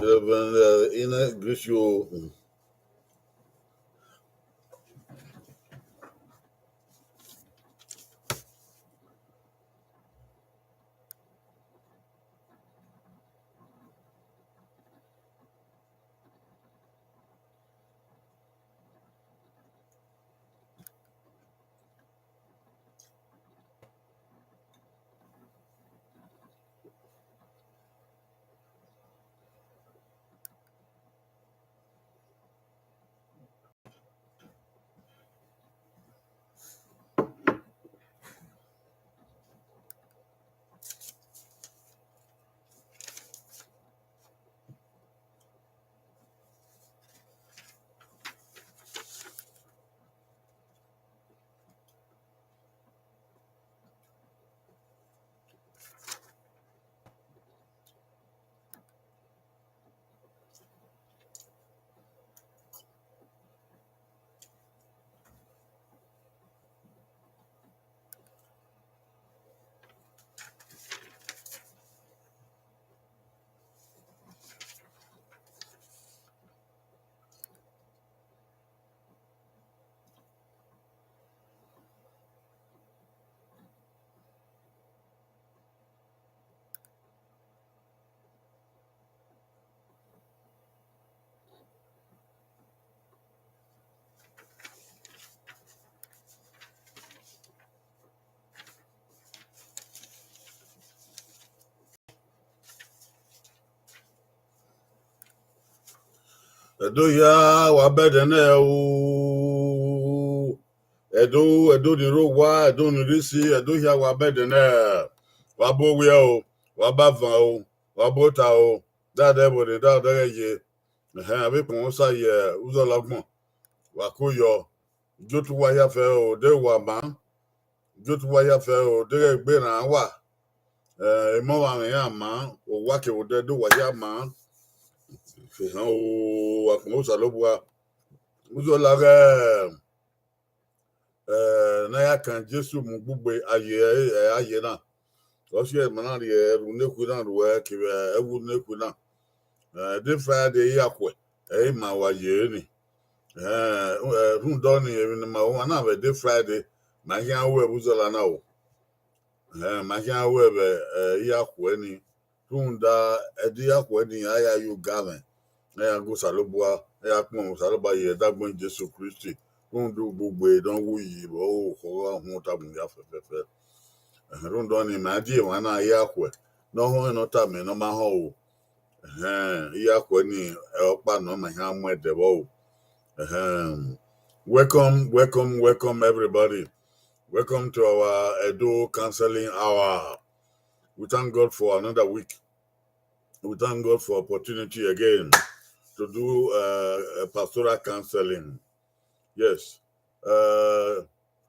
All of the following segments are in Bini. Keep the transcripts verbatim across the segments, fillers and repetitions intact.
Reverend, uh, Ina Grisio. Ẹdo hia, wa bẹdẹ nẹ o. Ẹdo, Ẹdo ni rre owa, Ẹdo ni rre isi, Ẹdo hia, wa bẹdẹ nẹ. Wa bu owiẹ o, wa ba van o, wa bu ota o, dadẹ ẹvbo ne dadẹ ghẹ ye. Ẹhẹn, avbe ekpọnmwẹ Osa ye uzọla ọgbọn, wa ko yọ. Gie otu uwa hia fẹ o, de wa ma. Gie otu uwa hia fẹ o, deghẹ egbe rran wa. Eh, emọ vbe mwẹ iran ma, owa kevbe odẹ do wa hia ma. Ehan o, wa kpọnmwẹ Osanobua. Uzọla ghẹ, eh, ne a ya kan Jesu mu gbugbe aye, eh, aye na. Ọ si ẹre ma na rhie ẹrhu nekhui na ruẹ kevbe ẹwu nekhui na. Eh, de Friday ya khuẹ, ẹ i ma wa ye ni. Eh, eh, rhunmwuda ọnii, emwi ne ma ho ọmwa na vbe de Friday, ma khian ru ẹvbo uzọla na o. Eh, ma khian ru ẹvbo, eh, ya khuẹ ni. Rhunmwuda ẹdẹ ya khuẹ ni, a ya ye oga mwẹ, a ya gu Osanobua, a ya kpọnmwẹ Osanobua ye ẹdẹ agbọn Jesu Kristi. Rhunmwuda ugbugbe ne ọ wu yi vbe okhọ gha huẹn otọ mu ya fẹfẹfẹ. Ẹhẹn, rhunmwuda ọnii, ma die emwa na ya khuẹ, ne ọ họn ne ọ tama ne ọ ma họn o. Ẹhẹn, ya khuẹ ni, ẹ, ọkpa nọ ma hia mu ẹdẹ vbọ o. Ẹhẹn. Welcome, welcome, welcome everybody. Welcome to our Edo Counseling Hour. We thank God for another week. We thank God for opportunity again to do, uh, a pastoral counseling. Yes. Uh,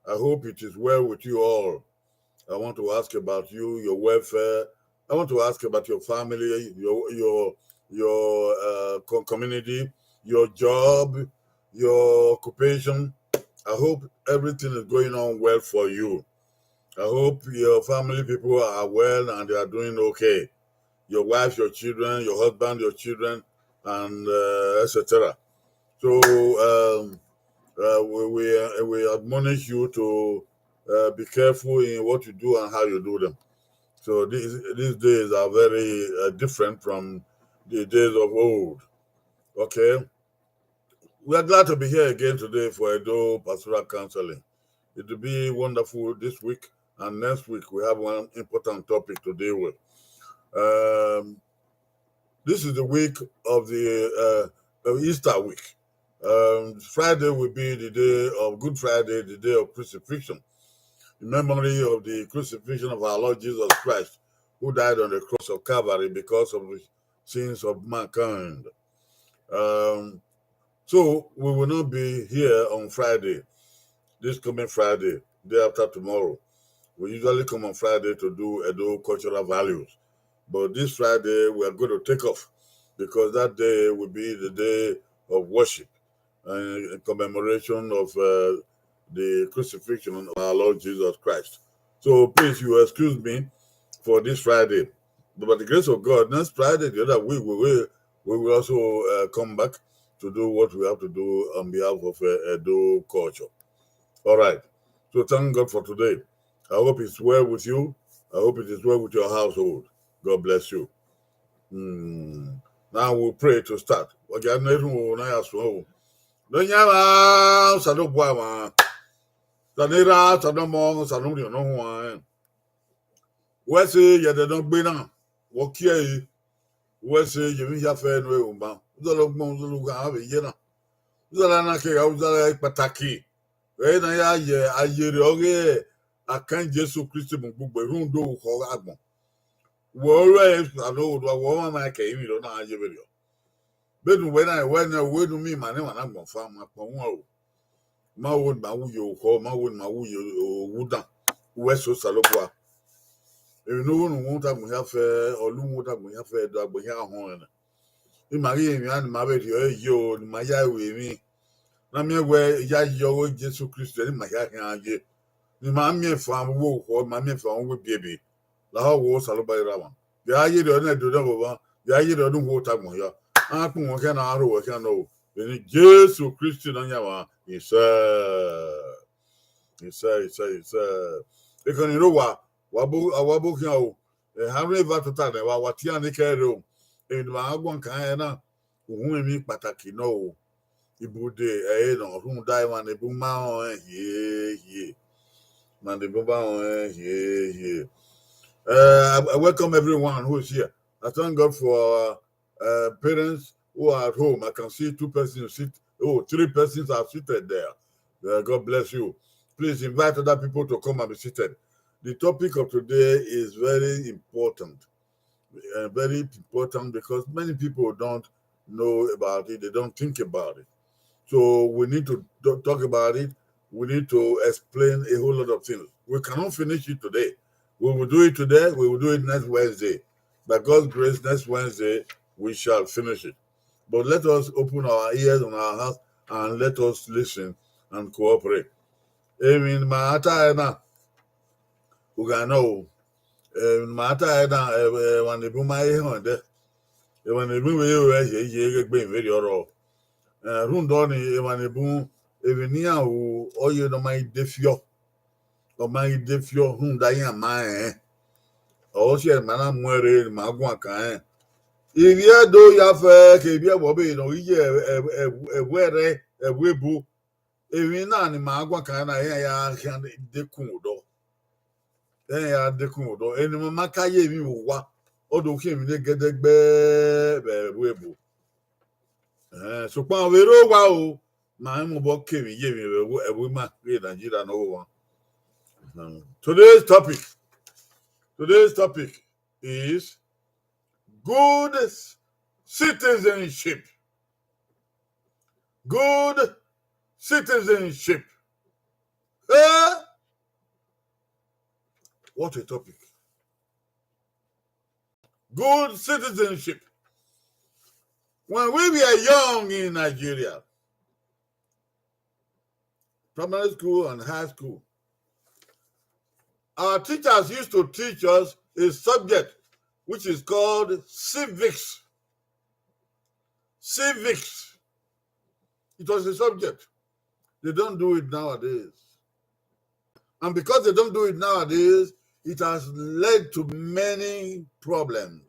I hope it is well with you all. I want to ask about you, your welfare. I want to ask about your family, your, your, your, uh, co-, community, your job, your occupation. I hope everything is going on well for you. I hope your family people are well and they are doing okay. Your wife, your children, your husband, your children, and, uh, et cetera. So, um, uh, we, we, uh, we admonish you to, uh, be careful in what you do and how you do them. So these, these days are very, uh, different from the days of old. Okay? We are glad to be here again today for Edo Pastoral Counseling. It will be wonderful this week, and next week we have one important topic to deal with. Um, this is the week of the, uh, of Easter week. Um, Friday will be the day of Good Friday, the day of crucifixion, in memory of the crucifixion of our Lord Jesus Christ, who died on the cross of Calvary because of the sins of mankind. Um, so we will not be here on Friday, this coming Friday, day after tomorrow. We usually come on Friday to do Edo cultural values. But this Friday, we are going to take off because that day will be the day of worship and in commemoration of, uh, the crucifixion of our Lord Jesus Christ. So please, you excuse me for this Friday. But by the grace of God, next Friday, the other week, we will, We will also uh, come back to do what we have to do on behalf of uh, Edo culture. All right. So thank God for today. I hope it's well with you. I hope it is well with your household. God bless you. Hmm. Now we'll pray to start. Wa gia ne erhunmwu na ya suẹn o. Ne ọ yan emwa, Osanobua mwa. Osa ne Erha, Osa ne Ọmọ, Osa ne Orhiọn Ne Ọ Huanrẹn. Wẹ ẹse ye ẹdẹ ne ọ gbe na, wẹ ọ kie ẹre. Wẹ ẹse ye emwi hia fẹ ne u ru ma. Uzọla ọgbọn, uzọla ugha, a vbe ye na. Uzọla na kegha uzọla kpataki. Vbe ẹre ne a ya ye ayerriọ ọghe akan Jesu Kristi mu gbugbe rhunmwuda orukhọ agbọn. Wẹ ọre Osanobua, wẹ ọmwa ma kẹ emwi rọ na ye vberriọ. Vbene uwẹ na wẹ nẹ, wẹ ne u miẹn ima ne emwa na gbọn ọfa, ma kpọnmwẹ o. Ma wo ne ima wu ye orukhọ, ma wo ne ima wu ye owu dan. Wẹ ẹse Osanobua. Emwi ne u ru ne u wẹ otọ agbọn hia fẹ, ọ lu wẹ otọ agbọn hia fẹ, do agbọn hia họn ẹnrẹn. Ima ghi emwi ne ima vbe rhie ẹre ye o, ne ima ya ru emwi. Ne a miẹn wẹ ya ye ọghe Jesu Kristi, ne ima hia khian ye. Ne ima miẹn fan vbe orukhọ, ne ima miẹn fan vbe ibiẹbi. Lahọ wẹ Osanobua Erha mwa. Vbe a yerriọ ne Ẹdo ne ọvbọmwa, vbe a yerriọ ne u wẹ otọ agbọn hia. A kpọnmwẹ khian na, a rho wẹ khian nọ o. Vbe eni Jesu Kristi ne ọ yan mwa, isẹ. Isẹ, isẹ, isẹ. Ekhọe ni rre owa, wa bo, a wa bo khian o. Erha rre eva tota nẹ, wa, wa tie iran ne kẹ rre o. Emwi ne ima guan kan ẹre na, uhunmwu emwi kpataki nọ o. Ibude ẹre nọ, rhunmwuda emwa ne bun ma rẹn hie hie. Emwa ne bun ma rẹn hie hie. Uh, I, I welcome everyone who is here. I thank God for our uh, parents who are at home. I can see two persons sit, oh, three persons are seated there. Uh, God bless you. Please invite other people to come and be seated. The topic of today is very important. Uh, very important because many people don't know about it, they don't think about it. So we need to do- talk about it. We need to explain a whole lot of things. We cannot finish it today. We will do it today. We will do it next Wednesday. By God's grace, next Wednesday, we shall finish it. But let us open our ears and our hearts and let us listen and cooperate. Emwi ne ima ta ẹre na, u gha nọ o. Emwi ne ima ta ẹre na, emwa ne bun ma he họn ẹdẹ. Emwa ne bun vbe ye ore hie ye ghe gbe vberriọ rrọọ. Eh, rhunmwuda ọnii, emwa ne bun, emwi ne iran ru, ọ ye ne ọ ma i de fiọ. Ọ ma i de fiọ, rhunmwuda iran ma rẹn. Ọ si ẹre ma na mu ẹre, ma guan kan rẹn. Ivbi Ẹdo ya fẹ, ke ivbi ẹvbo ọbe ne ọ ghi ye ẹvbo ẹrrẹ, ẹvbo ebo. Emwi na ni ma guan kan na, iran ya khian dekun odọ. Iran ya dekun odọ. Eni ma ma ka ye emwi vbe owa, ọ do khian emwi ne gẹdẹgbẹ vbe ẹvbo ebo. Eh, sokpan vbe rre owa o, ma rẹn mobọ ke emwi ye emwi vbe ẹvbo, ẹvbo ima ghe Nigeria ne ọ vbe owa. Mhm. Today's topic, today's topic is good citizenship. Good citizenship. Eh? What a topic. Good citizenship. When we were young in Nigeria, primary school and high school, our teachers used to teach us a subject which is called civics. Civics. It was a subject. They don't do it nowadays. And because they don't do it nowadays, it has led to many problems.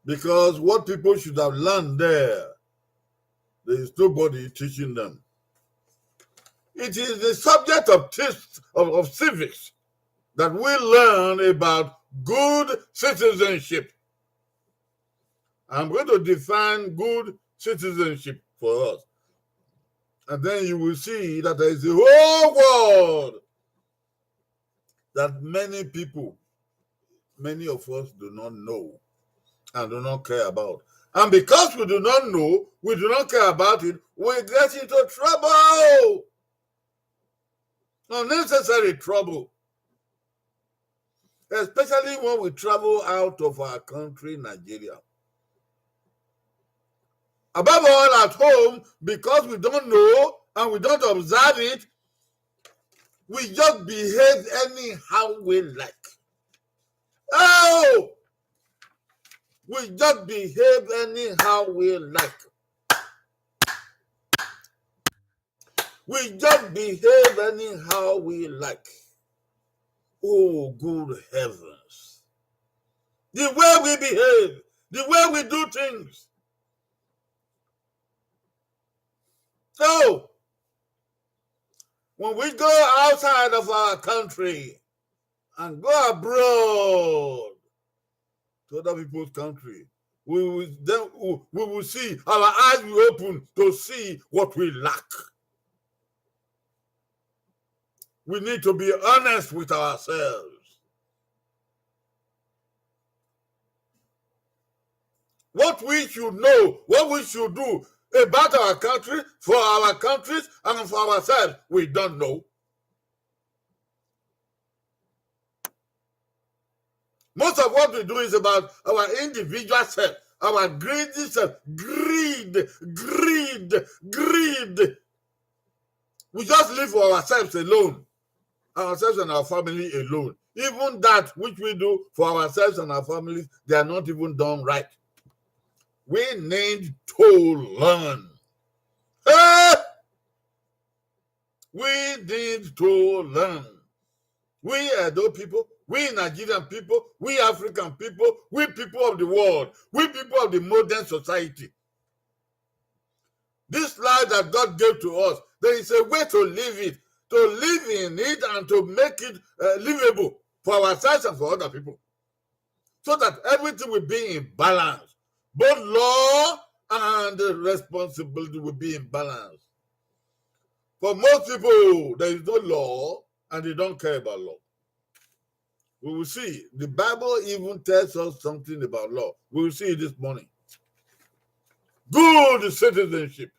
Because what people should have learned there, there is nobody teaching them. It is the subject of, tis- of, of civics that we learn about good citizenship. I'm going to define good citizenship for us. And then you will see that there is a whole world that many people, many of us do not know and do not care about. And because we do not know, we do not care about it, we get into trouble. Unnecessary trouble. Especially when we travel out of our country, Nigeria. Above all, at home, because we don't know and we don't observe it, we just behave anyhow we like. Oh! We just behave anyhow we like. We just behave anyhow we like. Oh, good heavens. The way we behave, the way we do things. So, when we go outside of our country and go abroad to other people's country, we will, then we, we will see, our eyes will open to see what we lack. We need to be honest with ourselves. What we should know, what we should do about our country, for our countries, and for ourselves, we don't know. Most of what we do is about our individual self, our greedy self, greed, greed, greed. We just live for ourselves alone, ourselves and our family alone. Even that which we do for ourselves and our families, they are not even done right. We need to learn. Eh! We need to learn. We Edo people, we Nigerian people, we African people, we people of the world, we people of the modern society. This life that God gave to us, there is a way to live it, to live in it and to make it uh, livable for ourselves and for other people. So that everything will be in balance. Both law and responsibility will be in balance. For most people, there is no law and they don't care about law. We will see. The Bible even tells us something about law. We will see it this morning. Good citizenship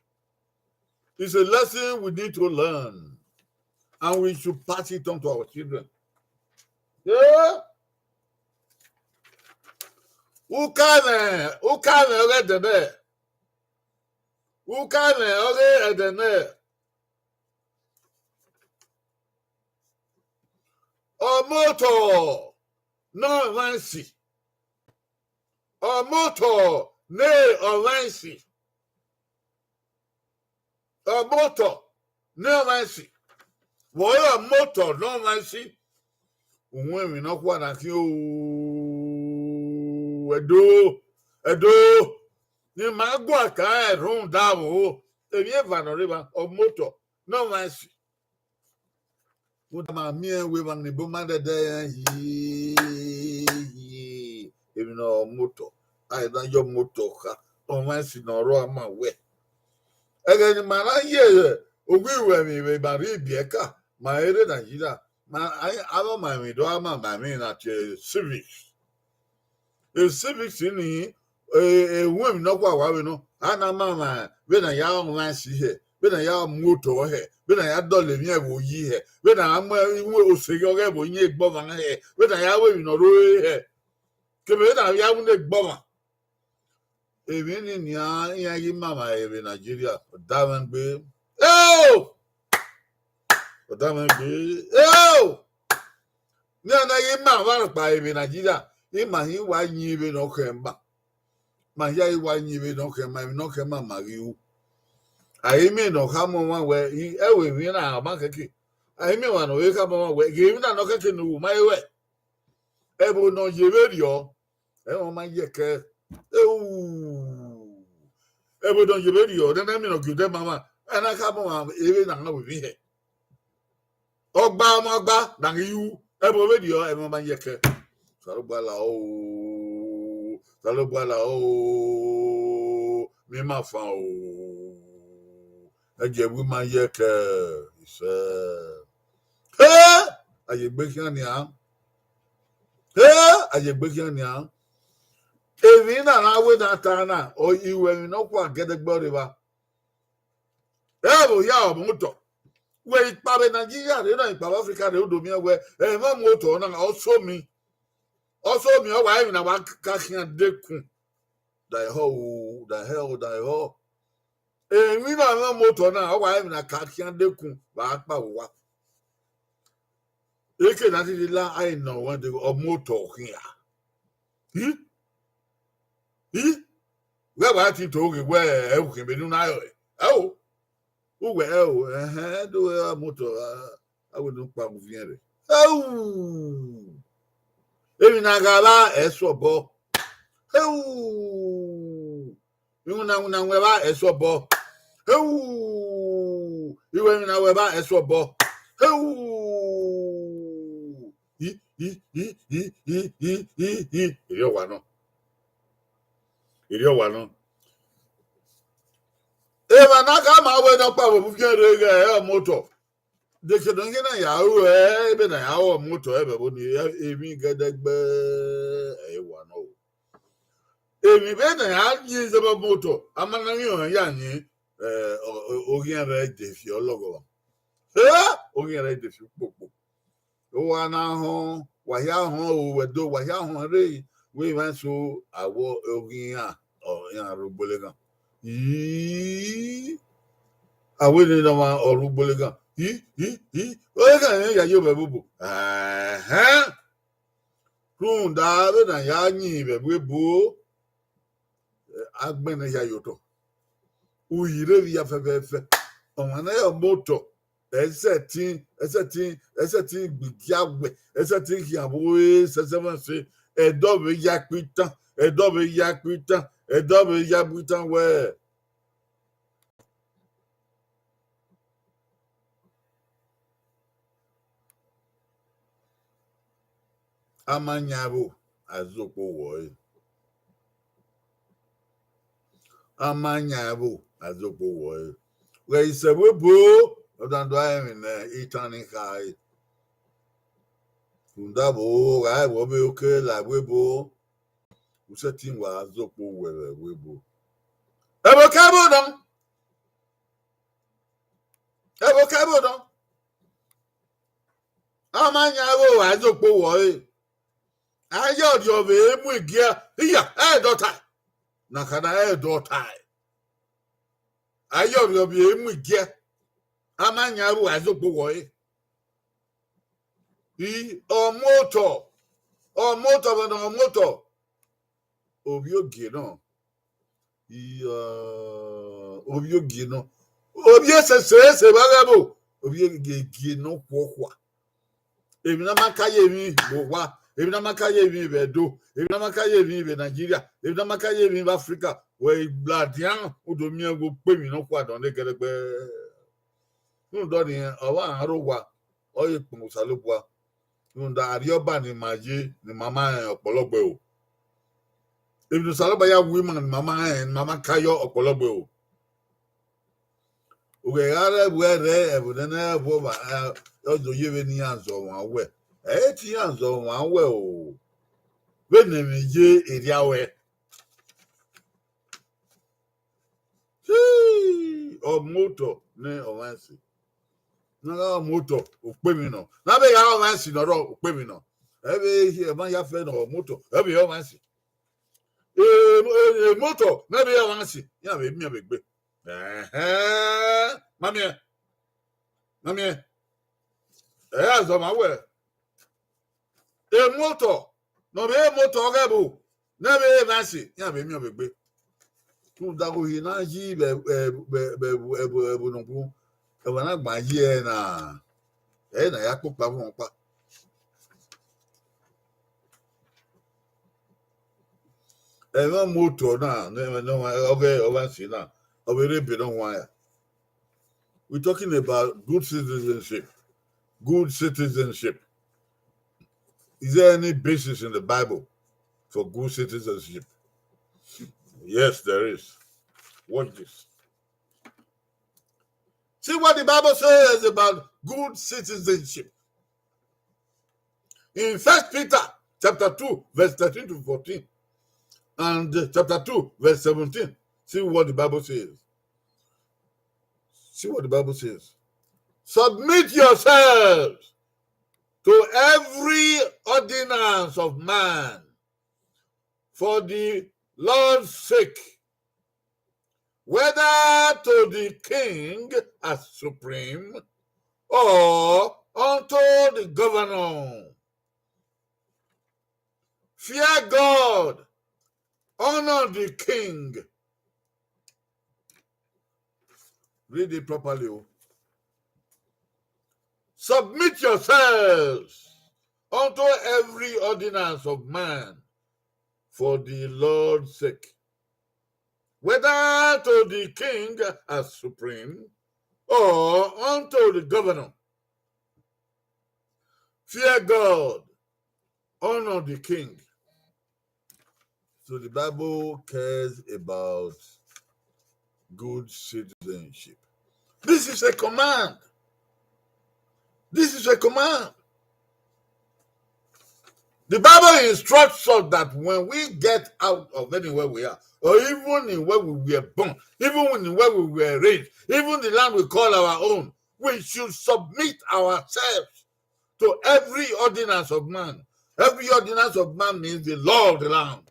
is a lesson we need to learn, and we should pass it on to our children. Yeah. Ukamẹ, ukamẹ ọghe ẹdẹnẹ. Ukamẹ ọghe ẹdẹnẹ. Ọmotọ ne ọmwa esi. Ọmotọ ne ọmwa esi. Ọmotọ ne ọmwa esi. Vbe ọre ọmotọ ne ọmwa esi? Uhunmwu emwi nọkhua na khian o, Ẹdo, Ẹdo, ne ima gua ka rhunmwuda vbo, emwi eva ne ọ rre evba, ọmotọ ne ọmwa esi. Rhunmwuda ma miẹn wẹ emwa ne ebo ma dẹdẹ rẹn yi, yi, emwi ne ọ mu otọ, a i na ya ọmotọ kha, ọmwa esi ne ọ rrọọ ma wẹ. Ẹghẹ ne ima na ye owiruẹmwi vbe ima rre ibiẹka, ma i rre Nigeria, ma avbe ọmaemwi do a ma ma emwi na tie civics. Civics ni, ehunmwu emwi nọkhua wa vbe nọ, a na ma ma vbene a ya ọmwa esi hẹ, vbene a ya mu otọ hẹ, vbene a ya dọlọ emwi ẹvbo yi hẹ, vbene a ya mu iwinna oseghe ọghe ẹvbo yi egbe ọmwa hẹ, vbene a ya ru emwi ne ọ rre hẹ, kevbe vbene a ya ru ne egbe ọmwa. Emwi ni nian iran ghi ma ma vbe Nigeria, ọ da mwẹ gbe. Eo! Ọ da mwẹ gbe. Eo! Ne a na ghi ma emwa rhọkpa vbe Nigeria, ima hin wa yin vbene ọ khẹ ma. Ma hia i wa yin vbene ọ khẹ ma, emwi ne ọ khẹ ma ma ghi ru. A i miẹn ne ọ khama ọmwa wẹ, ẹvbo emwi na ọ ma khẹke. A i miẹn ọmwa ne ọ vbe khama ọmwa wẹ, ghe emwi na ne ọ khẹke ne u ma he ruẹ. Ẹvbo ne ọ ye vberriọ, ẹmwẹ ọ ma ye ẹkẹ. Eu! Ẹvbo ne ọ ye vberriọ, nene emwi ne ọ gie odẹ ma mwa, a na khama ọmwa vbene a na wẹ emwi hẹ. Ọgba ọmwa ọgba na ghi ru, ẹvbo vberriọ, ẹmwẹ ọ ma ye ẹkẹ. Osanobua la o, Osanobua la o, mẹ ima fan o, ẹgie ẹvbo ima ye ẹkẹ, isẹ. He! A ye egbe khian nian. He! A ye egbe khian nian. Emwi na na wẹ ne a ta na, ọ i ru emwi nọkhua gẹdẹgbẹ ọre evba. Ẹvbo hia ọmotọ. Wẹ ikpa vbe Nigeria rre na, ikpa vbe Africa rre, u do miẹn wẹ ẹmwẹ ọmotọ na, ọ so mi. Ọ so mi, ọ wa emwi na wa ka khian dekun. Da ehọ o, da ehọ, da ehọ. Emwi na mwẹ ọmotọ na, ọ wa emwi na ka khian dekun, wa kpa vbe owa. Eke na dede la, a i nọ wẹ dede, ọmotọ khian. Hi? I, wẹ wa ti to ghe wẹ ẹ u khin vbene u na rẹn. Ẹ o, uwẹ ẹ o, ẹhẹn, do ẹ motor, a wẹ ne u kpa uviẹn rẹ. Ẹ u, emwi na gha ra ẹ sẹ obọ. Ẹ u, iwinna iwinna wẹ vba ẹ sẹ obọ. Ẹ u, iwinna iwinna wẹ vba ẹ sẹ obọ. Ẹ u, i i i i i i i i erriọ wa nọ. Erriọ wa nọ. Emwa na khama wẹ ne ọ kpa vbe uviẹn rre ghẹ ẹ motor. Dekherhe ne ọ ya ru ẹ, ebe na ya ru motor ẹvbo ni, emwi gẹdẹgbẹ ẹ wa nọ o. Emwi vbene a yin zẹvbe motor, a ma na yin ọnrẹn ya yin, eh, ọ- ọ- oghian rẹ de fi ọlọghọ. Eh, oghian rẹ de fi ukpokpo. Wa na họn, wa hia họn o, wẹ do, wa hia họn rre, wẹ emwa eso awọ oghian, ọ, iran rre ugboleghan. Ii, a wẹ ne ọmwa ọ rre ugboleghan. Ii, ii, ii, oghian rẹ ya ye ovbi ẹvbo obo. Ẹhẹn. Rhunmwuda vbene a ya yin vbe ẹvbo ebo, agbọn ne ya ye otọ. Uyi rre vbe ya fẹfẹfẹ. Ọmwa ne ọ motor, ẹsẹtin, ẹsẹtin, ẹsẹtin gbigia wẹ, ẹsẹtin khian vbe ore sẹsẹmwẹse, ẹdọ vbe ya kpitan, ẹdọ vbe ya kpitan, ẹdọ vbe ya kpitan wẹ. A ma yan ẹvbo, a zẹ okpo wọ ẹre. A ma yan ẹvbo, a zẹ okpo wọ ẹre. Ghẹ i sẹ ẹvbo ebo, ọ dan do a rẹn emwi ne itan ni khare. Rhunmwuda vbo, gha ẹvbo vbe oke la ẹvbo ebo, u sẹtin wa zẹ okpo wẹ vbe ẹvbo ebo. Ẹvbo ke ẹvbo nọ. Ẹvbo ke ẹvbo nọ. A ma yan ẹvbo, a zẹ okpo wọ ẹre. A ya ọrriọ vbe mu igiẹ, iya, ẹ dọta. Na khana ẹ dọta. A ya ọrriọ vbe mu igiẹ. A ma yan ẹvbo, a zẹ okpo wọ ẹre. I, ọ motor, ọ motor, vbene ọ motor. Ovbi ogie nọ. I, ọ, ovbi ogie nọ. Ovbi esese ese vbe aghẹ ẹvbo. Ovbi ogie nọ khuọkhua. Emwi ne a ma ka ye emwi vbe owa, emwi ne a ma ka ye emwi vbe Ẹdo, emwi ne a ma ka ye emwi vbe Nigeria, emwi ne a ma ka ye emwi vbe Africa, wẹ i gbladian, u do miẹn vbe ukpemwi nọkhua nọ ne gẹdẹgbẹ. Rhunmwuda ọnii, ọmwa rre owa, ọ ye kpọnmwẹ Osanobua. Rhunmwuda arriọba ne ima ye, ne ima ma rẹn ọkpọlọgbe o. Emwi ne Osanobua ya wu ima ne ima ma rẹn, ne ima ma ka yọ ọkpọlọgbe o. Ughẹ gha rre ẹvbo ẹrrẹ, ẹvbo nene ẹvbo ọmwa, ẹ, ọ do ye vbene iran zẹ ọmwa wẹ. Ẹ i te iran zẹ ọmwa wẹ o. Vbene emwi ye erriọ ruẹ. Hii, ọ motor ne ọmwa ẹse. Na gha ọ motor, ukpemwi nọ. Na vbe gha ọmwa ẹse nọ rọ ukpemwi nọ. Ẹ vbe hi ẹmwa ya fẹ nọ ọ motor, ẹ vbe ọmwa ẹse. E, e, e motor, na vbe ọmwa ẹse, iran vbe miẹn vbe egbe. Ẹhẹn, ma miẹn. Ma miẹn. Ẹ ya zẹ ọmwa wẹ. E motor, ne ọ vbe motor ọghe ẹvbo, ne ẹ vbe emwa ẹse, iran vbe miẹn vbe egbe. Rhunmwuda ghe uhi na yi vbe, vbe, vbe, vbe, vbe, vbe, vbe ne ọ bun, ẹvbo na gba yi ẹre na, ẹre na ya kpokpa vbe ọkpa. Ẹmwẹ motor na, ne ẹmwẹ ne ọmwa, ọghe ọmwa ẹse na, ọ vbe rre ebe ne ọ wan ya. We're talking about good citizenship. Good citizenship. Is there any basis in the Bible for good citizenship? Yes, there is. Watch this. See what the Bible says about good citizenship. In First Peter chapter two, verse thirteen to fourteen, and uh, chapter two, verse seventeen, see what the Bible says. See what the Bible says. Submit yourselves to every ordinance of man for the Lord's sake, whether to the king as supreme or unto the governor. Fear God Honor the king. Read it properly. Oh. Submit yourselves unto every ordinance of man for the Lord's sake, whether to the king as supreme or unto the governor. Fear God, honor the king. So the Bible cares about good citizenship. This is a command. This is a command. The Bible instructs us that when we get out of anywhere we are, or even in where we were born, even in where we were raised, even the land we call our own, we should submit ourselves to every ordinance of man. Every ordinance of man means the law of the land.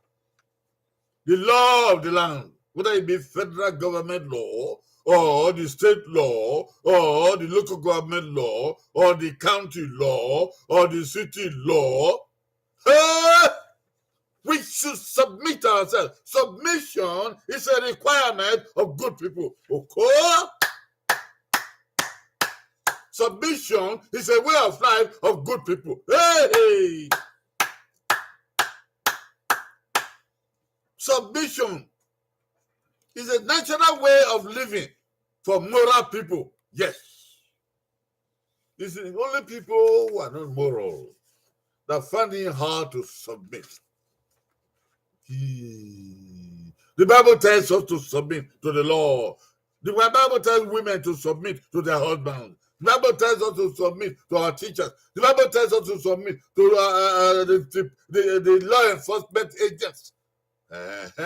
The law of the land, whether it be federal government law, or the state law, or the local government law, or the county law, or the city law. Hey! We should submit ourselves. Submission is a requirement of good people. Okay? Submission is a way of life of good people. Hey! Submission is a natural way of living for moral people. Yes. It's the only people who are not moral that find it hard to submit. He, the Bible tells us to submit to the law. The Bible tells women to submit to their husbands. The Bible tells us to submit to our teachers. The Bible tells us to submit to uh, uh, the, the, the, the law enforcement agents. Uh-huh.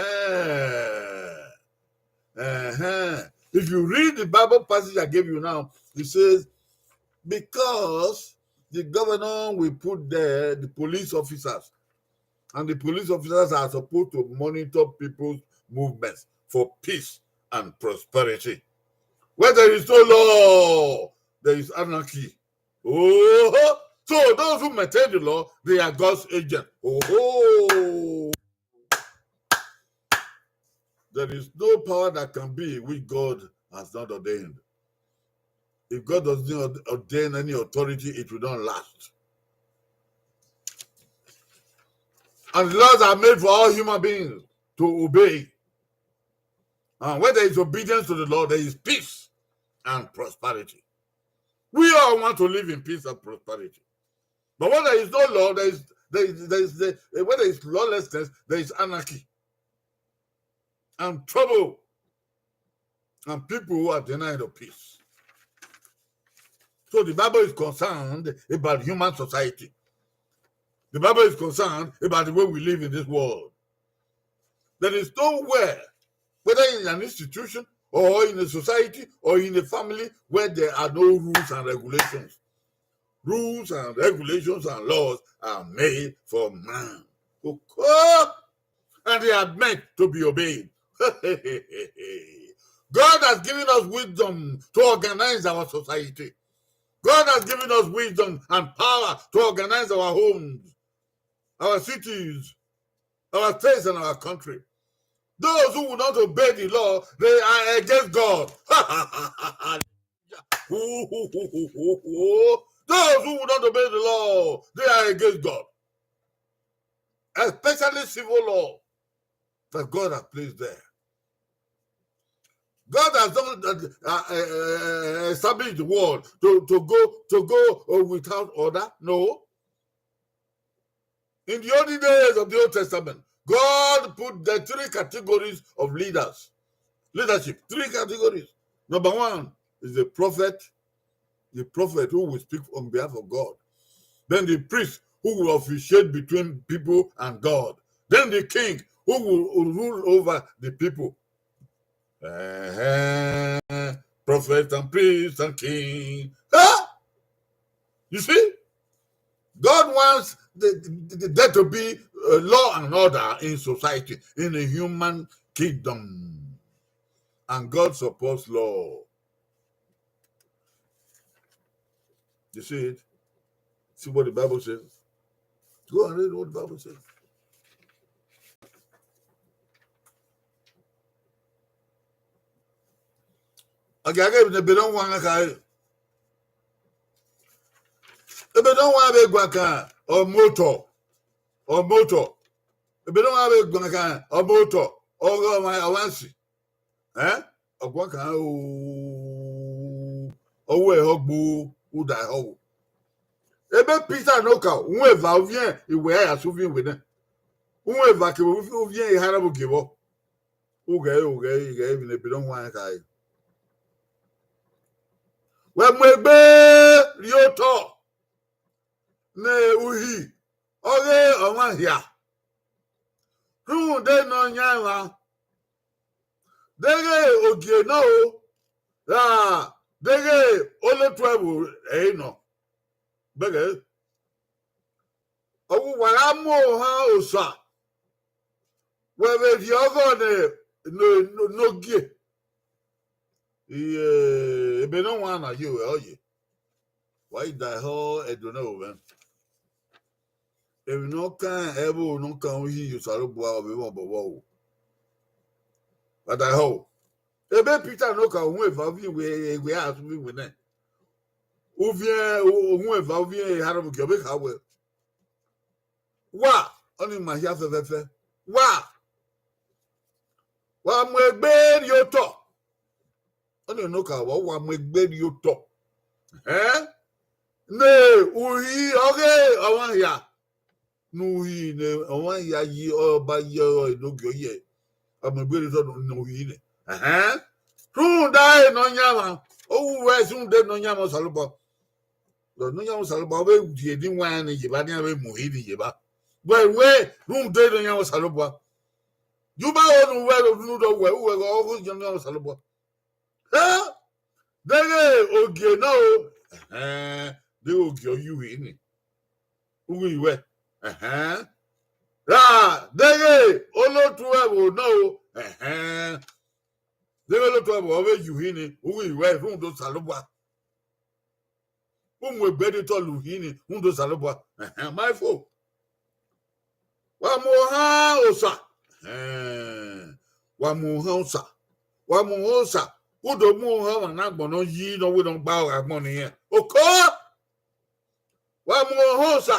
Uh-huh. If you read the Bible passage I gave you now, it says, because the governor will put there the police officers, and the police officers are supposed to monitor people's movements for peace and prosperity. Where there is no law, there is anarchy. Oh, so those who maintain the law, they are God's agents. Oh, there is no power that can be which God has not ordained. If God doesn't ordain any authority, it will not last. And laws are made for all human beings to obey. And when there is obedience to the law, there is peace and prosperity. We all want to live in peace and prosperity. But when there is no law, there is, there is, there is the, when there is lawlessness, there is anarchy and trouble and people who are denied of peace. So the Bible is concerned about human society. The Bible is concerned about the way we live in this world. There is nowhere, whether in an institution or in a society or in a family, where there are no rules and regulations. Rules and regulations and laws are made for man. Okay? And they are meant to be obeyed. God has given us wisdom to organize our society. God has given us wisdom and power to organize our homes, our cities, our states, and our country. Those who will not obey the law, they are against God. Those who will not obey the law, they are against God. Especially civil law that God has placed there. God has not uh, uh, uh, established the world to, to go to go uh, without order. No. In the early days of the Old Testament, God put the three categories of leaders, leadership, three categories. Number one is the prophet, the prophet who will speak on behalf of God. Then the priest who will officiate between people and God. Then the king who will rule over the people. Uh-huh. Prophet and priest and king. Huh? You see? God wants the, the, the, there to be uh, law and order in society, in a human kingdom. And God supports law. You see it? See what the Bible says? Go and read what the Bible says. Ọ gia ghe emwi ne ebe ne ọ wan khare. Ebe ne ọ wan vbe guan kan, ọ motọ, ọ motọ. Ebe ne ọ wan vbe guan kan, ọ motọ, ọ ghe ọmwa, ọmwa si. Ẹn? Ọ guan kan o, ọ wẹ ehọ gbo, u da ehọ wo. Ebe Pita ne okaro, uhunmwu eva uviẹn, iwẹ ya ya sẹ uviẹn iwẹ nẹ. Uhunmwu eva kevbe uviẹn eharavbogie vbọ. Ughẹ, ughẹ, ughẹ, emwi ne ebe ne ọ wan khare. Wẹ mu egbe rhie otọ ne Uhi ọghe ọmwa hia. Rhunmwuda Nọyaẹnmwa, deghẹ ogie nọ o, ra deghẹ olotu ẹvbo ẹre nọ. Bẹghe, ọ wu wa gha mu ohan Osa, wẹ vbe rhie ọghọ ne, ne, ne ogie. Iye, ebe ne ọ wan na ye ruẹ, ọ ye. Wa i da ehọ Ẹdo ne ẹvbo mwẹ. Emwi ne ọ kan ẹvbo ne ọ kan Uhi ye Osanobua, ọ vbe mwẹ obọ vbọ o. Wa da ehọ o. Ebe Pita ne okaro, uhunmwu eva uviẹn iwẹ, iwẹ a sẹ uviẹn iwẹ nẹ. Uviẹn, uhunmwu eva uviẹn eharavbogie ọ vbe kha wẹ, wa, ọnii ma hia fẹfẹfẹ. Wa, wa mu egbe rhie otọ. Ọnii ne okaro, wa mu egbe rhie otọ. Ẹn? Ne Uhi ọghe ọmwa hia. Ne Uhi ne ọmwa hia yi, ọba yi ọrọre ne ogie ọ ye. Wa mu egbe rhie otọ ne Uhi nẹ. Ẹhẹn. Rhunmwuda Nọyaẹnmwa, ọ wu wẹ rhunmwuda Nọyaẹnmwa Osanobua. Nọyaẹnmwa Osanobua, ọ vbe rhie eni iwinna ni ye evba, ne iran vbe mu Uhi ni ye evba. Wẹ wẹ rhunmwuda Nọyaẹnmwa Osanobua. Ju ma ho ne uwẹ ro, ne u do wẹ, uwẹ ghe ọghe Nọyaẹnmwa Osanobua. Ẹn? Deghẹ ogie nọ o, ẹhẹn, deghẹ ogie ọ ye Uhi ni, u ghi wẹ, ẹhẹn. Ra deghẹ olotu ẹvbo nọ o, ẹhẹn, deghẹ olotu ẹvbo ọ vbe ye Uhi ni, u ghi wẹ rhunmwuda Osanobua. U mu egbe rhie otọ la Uhi ni, rhunmwuda Osanobua. Ẹhẹn, ma fo. Wa mu ohan Osa. Ẹhẹn, wa mu ohan Osa. Wa mu ohan Osa. U do mu ohan ọmwa ne agbọn ne ọ yi, ne ọ wẹ ne ọ gba ọghe agbọn ne irẹn. Oko! Wa mu ohan Osa.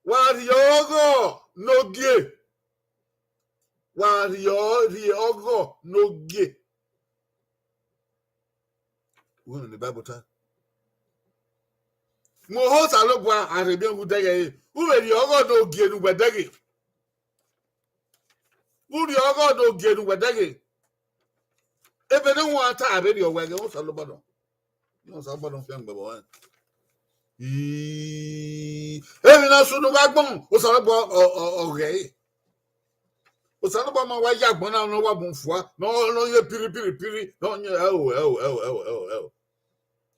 Wa rhie ọghọ ne ogie. Wa rhie ọ-, rhie ọghọ ne ogie. Uwẹ ne Bible ta. Mu ohan Osanobua, a rhe miẹn uwu dẹghe ẹre. U vbe rhie ọghọ ne ogie ne uwẹ dẹghe. U rhie ọghọ ne ogie ne uwẹ dẹghe. Ebe ne uwa ta, a vbe rhie ọghọ ẹghẹ Osanobua nọ. Osanobua nọ fian gbe vbọ. Ii, emwi na sunu vbe agbọn, Osanobua ọ, ọ, ọ ghẹ ẹre. Osanobua ma wa ya agbọn na, ne ọ wa bun fua, ne ọ, ne ọ ye piri, piri, piri, ne ọ ye, ẹo, ẹo, ẹo.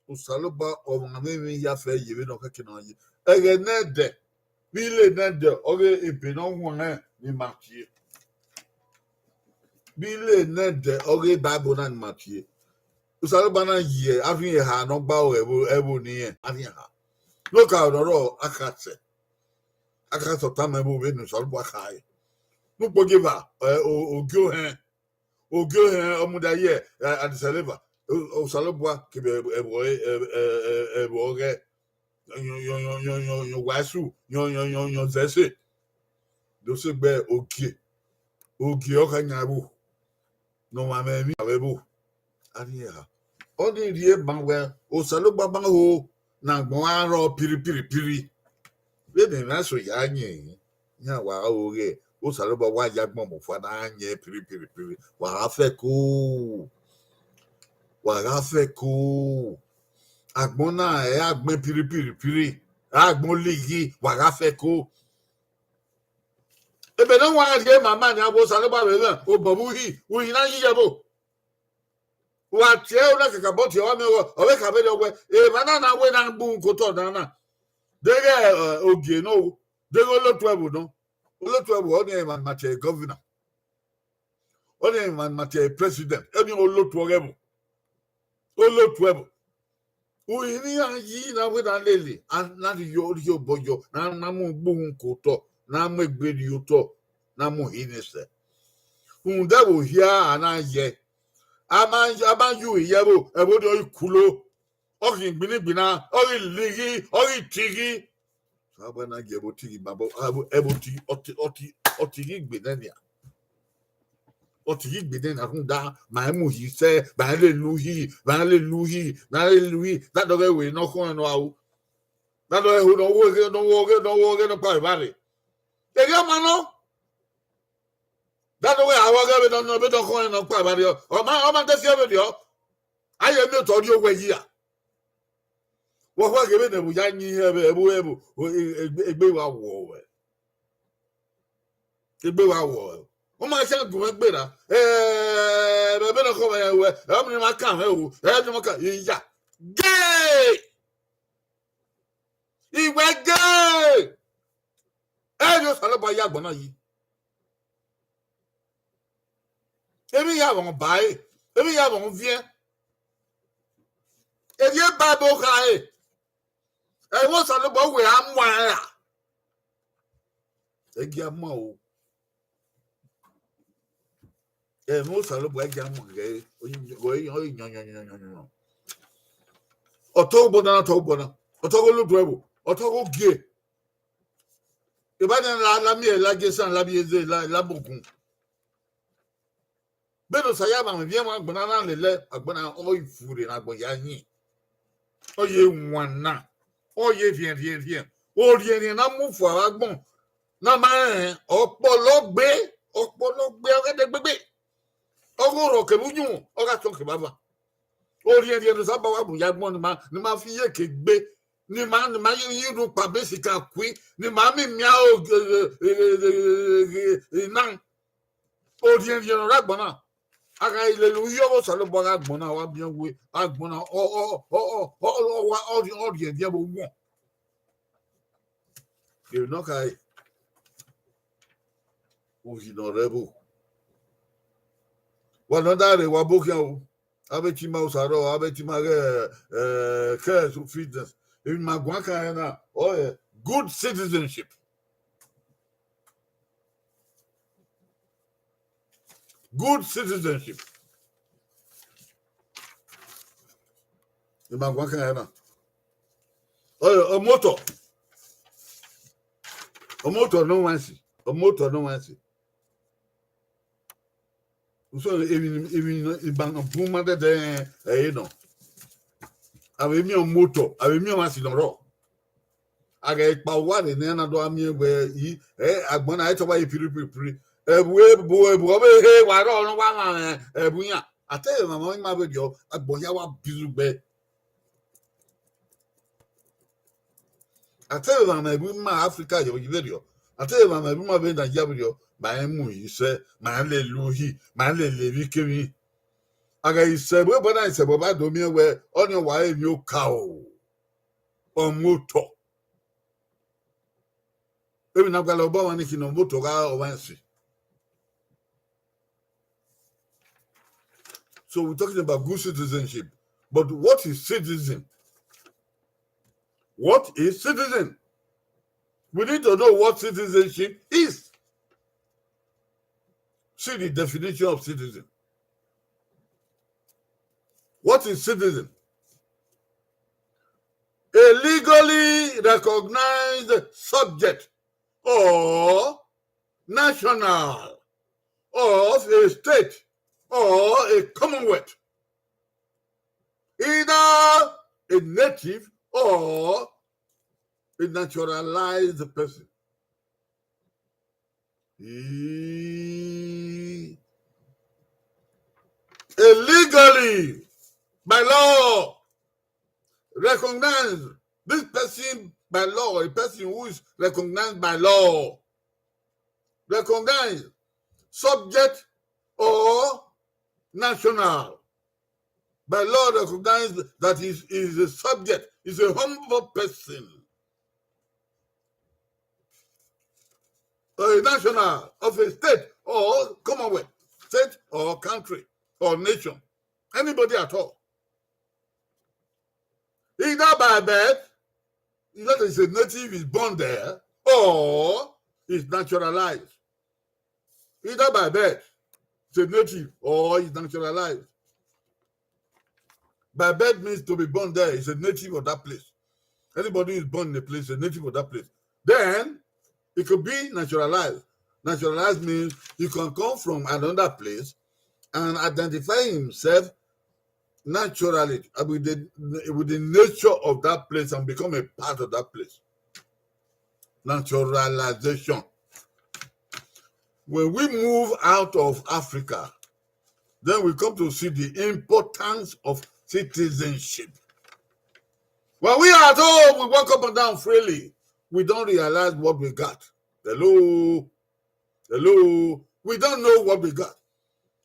Osanobua ọmwa mwẹ emwi ya fẹ ye vbene ọ khẹke ne ọ ye. Ẹghẹ nẹdẹ, vbe ile nẹdẹ, ọghe ebe ne ọ huẹn rẹn ni ma tie. Vbe ile nẹdẹ, ọghe Bible na ni ma tie. Osanobua na ye avbe eha ne ọ gba ẹvbo, ẹvbo ne irẹn, avbe eha. Ne okaro ne ọ rrọọ akhasẹ. Akhasẹ ọ tama ẹvbo vbene Osanobua khare. Ne ukpogieva, ẹ, o-, ogie ohẹn. Ogie ohẹn ọ mudia ye, ẹ, adisẹlẹ eva. O-, Osanobua kevbe ẹvbo, ẹ, ẹ, ẹ, ẹvbo ọghẹ. Yọn, yọn, yọn, yọn, yọn, yọn wa ẹsu, yọn, yọn, yọn, yọn zẹ ẹse. Do sẹ gbe ogie. Ogie ọ kha yan ẹvbo. Ne ọmwa mwẹ emwi avbe ẹvbo. A rhie eha. Ọnii rhie ma wẹ, Osanobua ma ho ne agbọn gha rrọọ piri, piri, piri. Vbene emwa eso ya yẹn, iran wa ho ghe, Osanobua wa ya agbọn mu fua ne a yẹn piri, piri, piri. Wa gha fẹko. Wa gha fẹko. Agbọn na ẹ agbọn piri, piri, piri. Agbọn lighi, wa gha fẹko. Ebe ne wa rhie ma ma ni, a wẹ Osanobua vbe mwẹ obọ vbe Uhi, Uhi na yi ye ẹvbo. Wa tie ẹre na kakabọ tie, ọ miẹn ọghọ, ọ vbe kha vberriọ wẹ, emwa na na wẹ na gbe uhunmwu ke otọ na na. Deghẹ, ẹ, ogie nọ o, deghẹ olotu ẹvbo nọ. Olotu ẹvbo, ọnii emwa ni ma tie governor. Ọnii emwa ni ma tie president, ọnii olotu ọghe ẹvbo. Olotu ẹvbo. Uhi ne iran yi na wẹ na lele, a na rhie, rhie obọ yọ, na, na mu gbe uhunmwu ke otọ, na mu egbe rhie otọ, na mu Uhi ni sẹ. Rhunmwuda ẹvbo hia a na yẹ, A ma, a ma yu iyẹvbo, ẹvbo ni ọ ghi kulo. Ọ ghi gbinigbina, ọ ghi lighi, ọ ghi tighi. Osanobua na gie ẹvbo tighi ma bọ, ẹvbo, ẹvbo tighi, ọ ti, ọ ti, ọ tighi gbe nẹ nian. Ọ tighi gbe nẹ nian rhunmwuda, ma i mu uhi sẹ, ma i lele uhi, ma i lele uhi, ma i lele uhi, da dọghe wẹ ne ọ khọn nọ aro. Da dọghe ho ne ọ wo ghe, ne ọ wo ghe, ne ọ wo ghe, ne ọ kpa evba rre. Erriọ ma nọ. Da dọghe aro ghe vbe nọ, vbe ne ọ khọn nọ kpa evba rre. Ọ ma, ọ ma de si ẹvbo rriọ. A ye miẹn otọ rrie owẹ yi ra. Wa khọ ghe vbene ẹvbo ya yin ihe ẹvbo, ẹvbo, ẹvbo, egbe, egbe wa wọ ruẹ. Egbe wa wọ ruẹ. Ọ ma sẹ gun mwẹ gberra. Ẹ, vbene ọ khọ mwẹ ruẹ, ẹ, ọ ma kan mwẹ o, ẹ, ọ ma kan, iya. Gay! Iwẹ gay! Ẹ, yo Osanobua ya agbọn na yi. Emwi ya vbe ọba ẹre, emwi ya vbe ọviẹn. Erriọ Bible khare, ẹmwẹ Osanobua wẹ a mu ẹre ra? Ẹ gi a mu o. Ẹmwẹ Osanobua ẹ gi a mu ghe, ọ yọyọyọyọyọ. Ọ tọ obọ na, ọ tọ obọ na, ọ tọ ghe olotu ẹvbo, ọ tọ ghe ogie. Evba nian la, la miẹn, la gie esan, la miẹn eze, la, la bokun. Vbene Osa ya vbe mwẹ viẹ mwẹ agbọn na na lele agbọn na, ọ i fure ne agbọn ya yin. Ọ ye wan na, ọ ye rhiẹnrhiẹnrhiẹn. Orhiẹnrhiẹn na mu fua vbe agbọn na ma rẹn, ọkpọlọ gbe, ọkpọlọ gbe, ọ ghẹ dẹ gbegbe. Ọ ghe orhọ kevbe uyunmwu, ọ gha tọn kevbe ava. Orhiẹnrhiẹn ne Osa ba wa bun ya agbọn ne ima, ne ima fi iyeke gbe, ne ima, ne ima ye, ye unu kpa bẹsikẹ akui, ne ima miẹn imian o, e, e, e, e, e, e, na. Orhiẹnrhiẹn ne ọ rre agbọn na. A gha lele uhi ọghe Osanobua gha agbọn na, wa biẹn we, agbọn na, ọ, ọ, ọ, ọ, ọ, ọ, wa, ọ, ọ rhiẹnrhiẹn vbe owọ. Emwi ne ọ khare, uhi ne ọ rre ẹvbo. Wa ne ọ da rre wa bo khian o. Avbe tima Osa rrọọ, avbe tima ghẹ, eh, Care Fitness. Emwi ma guan kan ẹre na, ọ rre good citizenship. Good citizenship. Emwi ma guan kan ẹre na. Ọ rre ọmotọ. Ọmotọ ne ọ wan si. Ọmotọ ne ọ wan si. So, emwi, emwi, emwi ne iban bun ma dẹdẹ ẹre nọ. Avbe miẹn ọmotọ, avbe miẹn ọmwa si nọ rrọọ. A ghẹ kpa uwa rre ne a na do gha miẹn wẹ, i, ẹ, agbọn na, ẹ tọ wa ye piripiripiri. Ẹvbo, ẹvbo, ẹvbo, ọ vbe he wa rrọọ ne wa mwamwa ẹvbo iran. A te mwamwa ima vberriọ, agbọn hia wa bi zugbe. A te vbe mwamwa ẹvbo ima Africa yọ vberriọ. A te vbe mwamwa ẹvbo ima vbe Nigeria vberriọ, ma rẹn mu uhi sẹ, ma rẹn lele uhi, ma rẹn lele emwikemwi. A ghẹ i sẹ ẹvbo, ẹvbo na i sẹ ẹvbo ba do miẹn wẹ, ọnii ọ wa re emwi okaro, ọ mu otọ. Emwi ne a gualọ obọ ọmwa ni khin ne ọ mu otọ gha ọmwa ẹse. So we're talking about good citizenship. But what is citizen? What is citizen? We need to know what citizenship is. See the definition of citizen. What is citizen? A legally recognized subject or national of a state or a commonwealth, either a native or a naturalized person. He, a legally, by law, recognized, this person by law, a person who is recognized by law, recognized, subject or national, by law recognized that he is a subject, is a humble person, a national of a state or commonwealth, state or country or nation, anybody at all. Either by birth, either is a native, is born there, or is naturalized. Either by birth, is a native, or is naturalized. By birth means to be born there, is a native of that place. Anybody who is born in a place is a native of that place. Then, it could be naturalized. Naturalized means you can come from another place and identify himself naturally, uh, with the, with the nature of that place and become a part of that place. Naturalization. When we move out of Africa, then we come to see the importance of citizenship. When we are at home, we walk up and down freely. We don't realize what we got. Hello? Hello? We don't know what we got.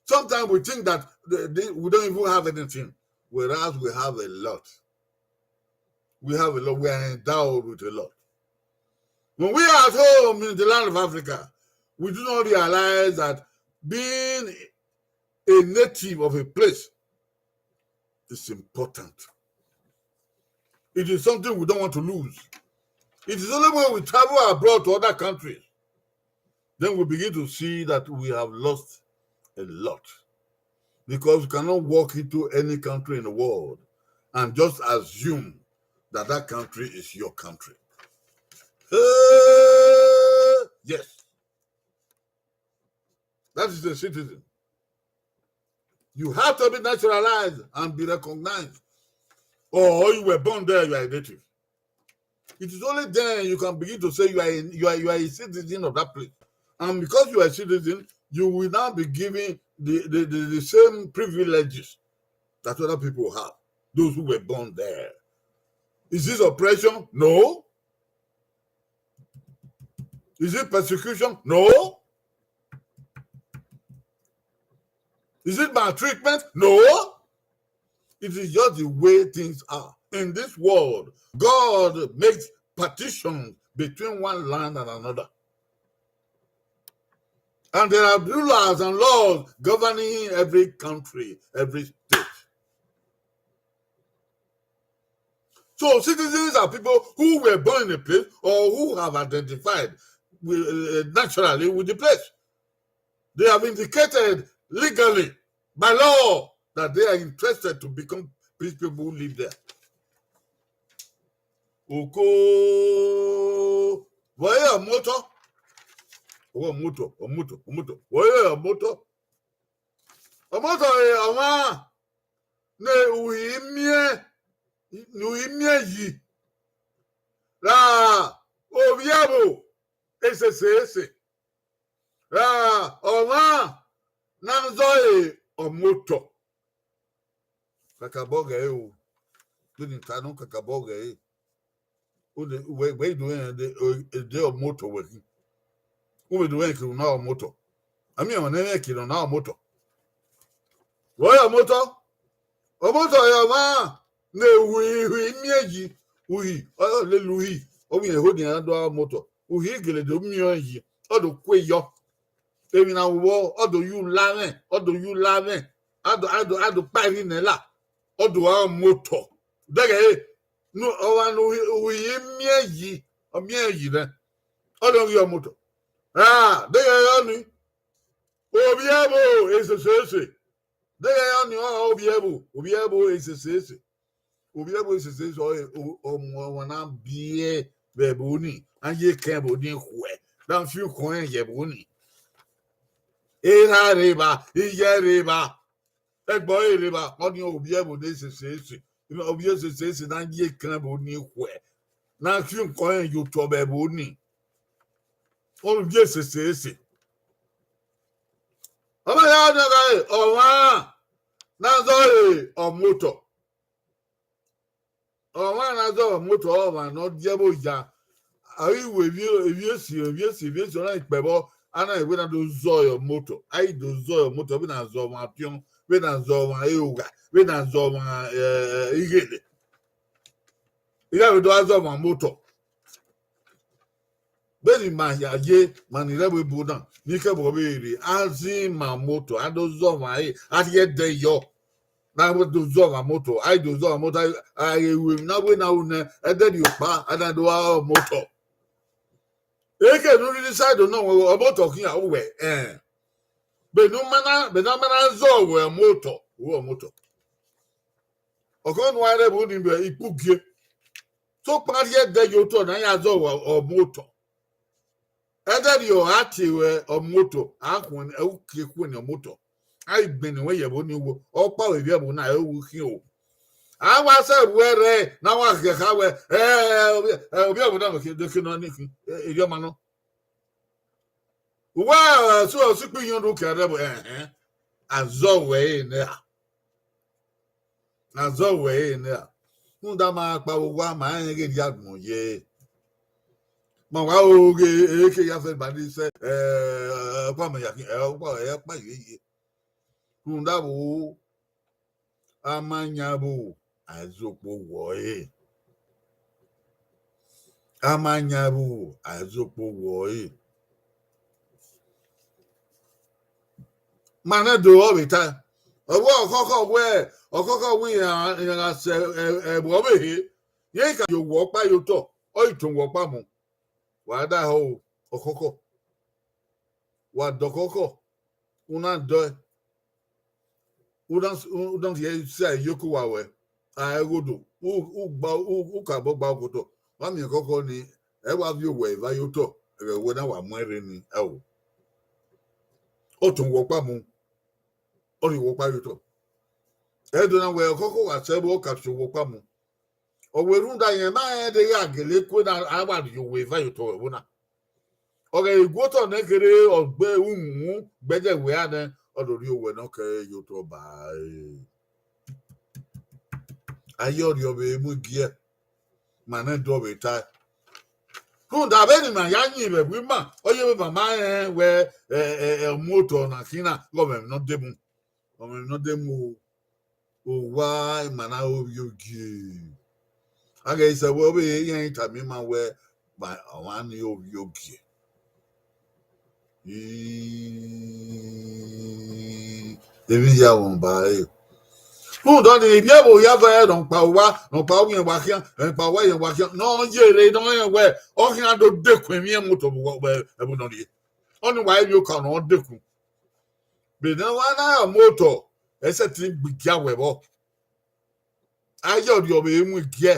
Sometimes we think that the, the, we don't even have anything, whereas we have a lot. We have a lot. We are endowed with a lot. When we are at home in the land of Africa, we do not realize that being a native of a place is important. It is something we don't want to lose. It is only when we travel abroad to other countries, then we begin to see that we have lost a lot. Because you cannot walk into any country in the world and just assume that that country is your country. Eh, yes. That is a citizen. You have to be naturalized and be recognized. Or you were born there, you are a native. It is only then you can begin to say you are a, you are, you are a citizen of that place. And because you are a citizen, you will now be given the, the, the, the same privileges that other people have, those who were born there. Is this oppression? No. Is it persecution? No. Is it maltreatment? No. It is just the way things are. In this world, God makes partitions between one land and another. And there are rulers and laws governing every country, every state. So citizens are people who were born in a place or who have identified with, uh, naturally with the place. They have indicated legally by law that they are interested to become these people who live there. Oko, vbe ọre ọmotọ? Ọmotọ, ọmotọ, ọmotọ. Vbe ọre ọmotọ? Ọmotọ ọre ọmwa ne uhi miẹn, ne uhi miẹn yi. Ra ovbi ẹvbo esese ese. Ra ọmwa ne a zọre ọmotọ. Kakabọ ghẹ re o. Vbene I ta nọ, kakabọ ghẹ re. Wẹ, wẹ i do rẹn de, de ọmotọ wẹ khin. U vbe do rẹn kiri na ọmotọ. A miẹn ọmwa ne ẹ i mwẹ kiri na ọmotọ. Vbe ọre ọmotọ? Ọmotọ ọre ọmwa ne uhi, uhi miẹn yi, uhi, ọ lele uhi, ọ vbe irẹn ho nian do ọmotọ. Uhi gele do miẹn ọẹn yi, ọ do kue yọ. Emwi na vbọ, ọ do yu la mwẹ, ọ do yu la mwẹ, a do, a do, a do kpa emwi nẹ la, ọ do ra ọmotọ. Dẹghẹ re, ne ọmwa ne uhi, uhi miẹn yi, ọ miẹn yi nẹ, ọ do ghi ọmotọ. Ah, dẹghẹ re ọnii, ovbi ẹvbo esese ese. Dẹghẹ re ọnii, ọ ovbi ẹvbo, ovbi ẹvbo esese ese. Ovbi ẹvbo esese ese ọre ọmwa na biẹ vbe ẹvbo nii, a ye kẹn ẹvbo nii khuẹ, da fi ukọẹn ye ẹvbo nii. Erha rre evba, iyẹ rre evba, ẹgbẹe ọre rre evba, ọnii ovbi ẹvbo ne esese ese, ovbi esese ese na ye kẹn ẹvbo nii khuẹ, na fi ukọẹn ye otọ vbe ẹvbo nii. Ovbi esese ese. Ọ ma ya ọnii ọghe ọmwa ne a zọre ọmotọ. Ọmwa ne a zọre ọmotọ ọre ọmwa ne ọ die ẹvbo ya. A ghi ru evbi, evbi esi, evbi esi, evbi esi, ọ na kpẹvbọ, a na wẹ na do zọre ọmotọ. A ghi do zọre ọmotọ, vbene a zọ ọmwa ọtiọn, vbene a zọ ọmwa erhogha, vbene a zọ ọmwa, eh, ighele. Iran vbe do gha zọ ọmwa ọmotọ. Vbene ima hia ye, ma ni rre ẹvbo ebo na, ni ke ẹvbo vbe rre, a zẹ ima ọmotọ, a do zọ ọmwa ẹre, a rhie ẹdẹ yọ. Na vbe do zọ ọmwa ọmotọ, a ghi do zọ ọmwa ọmotọ, a ghi ru emwi na wẹ na ru nẹ, ẹdẹ rhie ọkpa, a na do gha re ọmotọ. Eke ne u rhirhi side nọ, ọmotọ khian, uwẹ, ẹn. Vbene u ma na, vbene a ma na zọ wẹ ọmotọ, u re ọmotọ. Ọkhọ ne uwa rre vbe uni vbe ikpu gie. Sokpan rhie ẹdẹ ye otọ na ya zọ ọmotọ. Ẹdẹ rriọ a tie ruẹ ọmotọ, a khuẹn ẹwu kie khuẹn ne ọmotọ. A i gbẹn ne wẹ ye ẹvbo ni wo, ọkpa vbe vbiẹ ẹvbo na ẹwu khian o. A wa sẹ vbuẹ rẹ na wa khẹkha wẹ, ẹ, ovbi ẹvbo na dekhe nọ ni khin, erriọ ma nọ. Uwa su ọsikpe iyan do kẹrẹ ẹvbo, ẹhẹn, a zọ wẹ ẹre nẹ ra. A zọ wẹ ẹre nẹ ra. Rhunmwuda ma kpa vbe owa ma rẹn ghe rhie agbọn ye. Ma wa ro ghe eke ya fẹ ba ni sẹ, ẹ, ọkpa mẹ ya khin, ẹ, ọkpa, ẹ, ọkpa ye ye. Rhunmwuda vbo, a ma yan vbo, a zokpo wọ ẹre. A ma yan vbo, a zokpo wọ ẹre. Ma nẹ do ọ vbe ta. Ọ wẹ ọkhọkhọ wẹ, ọkhọkhọ wẹ iran, iran gha sẹ ẹvbo ọvbehe, iran ka ye owẹ ọkpa ye otọ, ọ i tọn owẹ ọkpa mu. Wa da hẹ ọkhọkhọ. Wa da ọkhọkhọ. U na dọe. U na, u na rhie sa iyeke uwa ruẹ. A ẹghodo. U, u gba, u, u ka bọ gba okotọ. Wa miẹn ọkhọkhọ ni, ẹ wa viọ owẹ eva ye otọ. Ẹghẹ wẹ na wa mu ẹre ni, ẹ o. Ọ tọn owẹ ọkpa mu. Ọ rhie owẹ ọkpa ye otọ. Ẹ do na wẹ ọkhọkhọ wa sẹ vbe ọ ka tọn owẹ ọkpa mu. Ọ wẹ rhunmwuda rẹn ma rẹn de gha gele kue na a wa rhie owẹ eva ye otọ ẹvbo na. Ọ ghẹ gu otọ nẹ kherhe ọ gbe uhunmwu gbẹdẹ wẹ a nẹ, ọ do rhie owẹ ne ọ kẹ ye otọ ba ẹre. A ye ọ rhiọvbe mu igiẹ, ma nẹ dọ vbe tae. Rhunmwuda vbene ima ya yin vbe ẹvbo ima, ọ ye vbe ma ma rẹn wẹ, ẹ, ẹ, ẹ, mu otọ na khin na, ghe ọmwẹ emwi ne ọ de mu. Ọmwẹ emwi ne ọ de mu o. Owa ima na re ovbiogie. A ghẹ sẹ wẹ ọ vbe iran tama ima wẹ, ma ọmwa ni re ovbiogie. Ii, emwi hia vbe ọnba ẹre. Rhunmwuda ọnii, ivbi ẹvbo hia vẹ ne ọ kpa uwa, ne ọ kpa uwa rẹn wa khian, ne ọ kpa uwa rẹn wa khian, ne ọ ye rre ne ọ rẹn wẹ, ọ khian do dekun emwi ẹmwẹ otọ vbe uwa, vbe ẹvbo ne ọ rrie. Ọnii wa emwi oka ne ọ dekun. Vbene ọ wa na rọ mu otọ, ẹ sẹtin gbe igia wẹ vbọ. A ye ọ rhiọvbe mu igiẹ.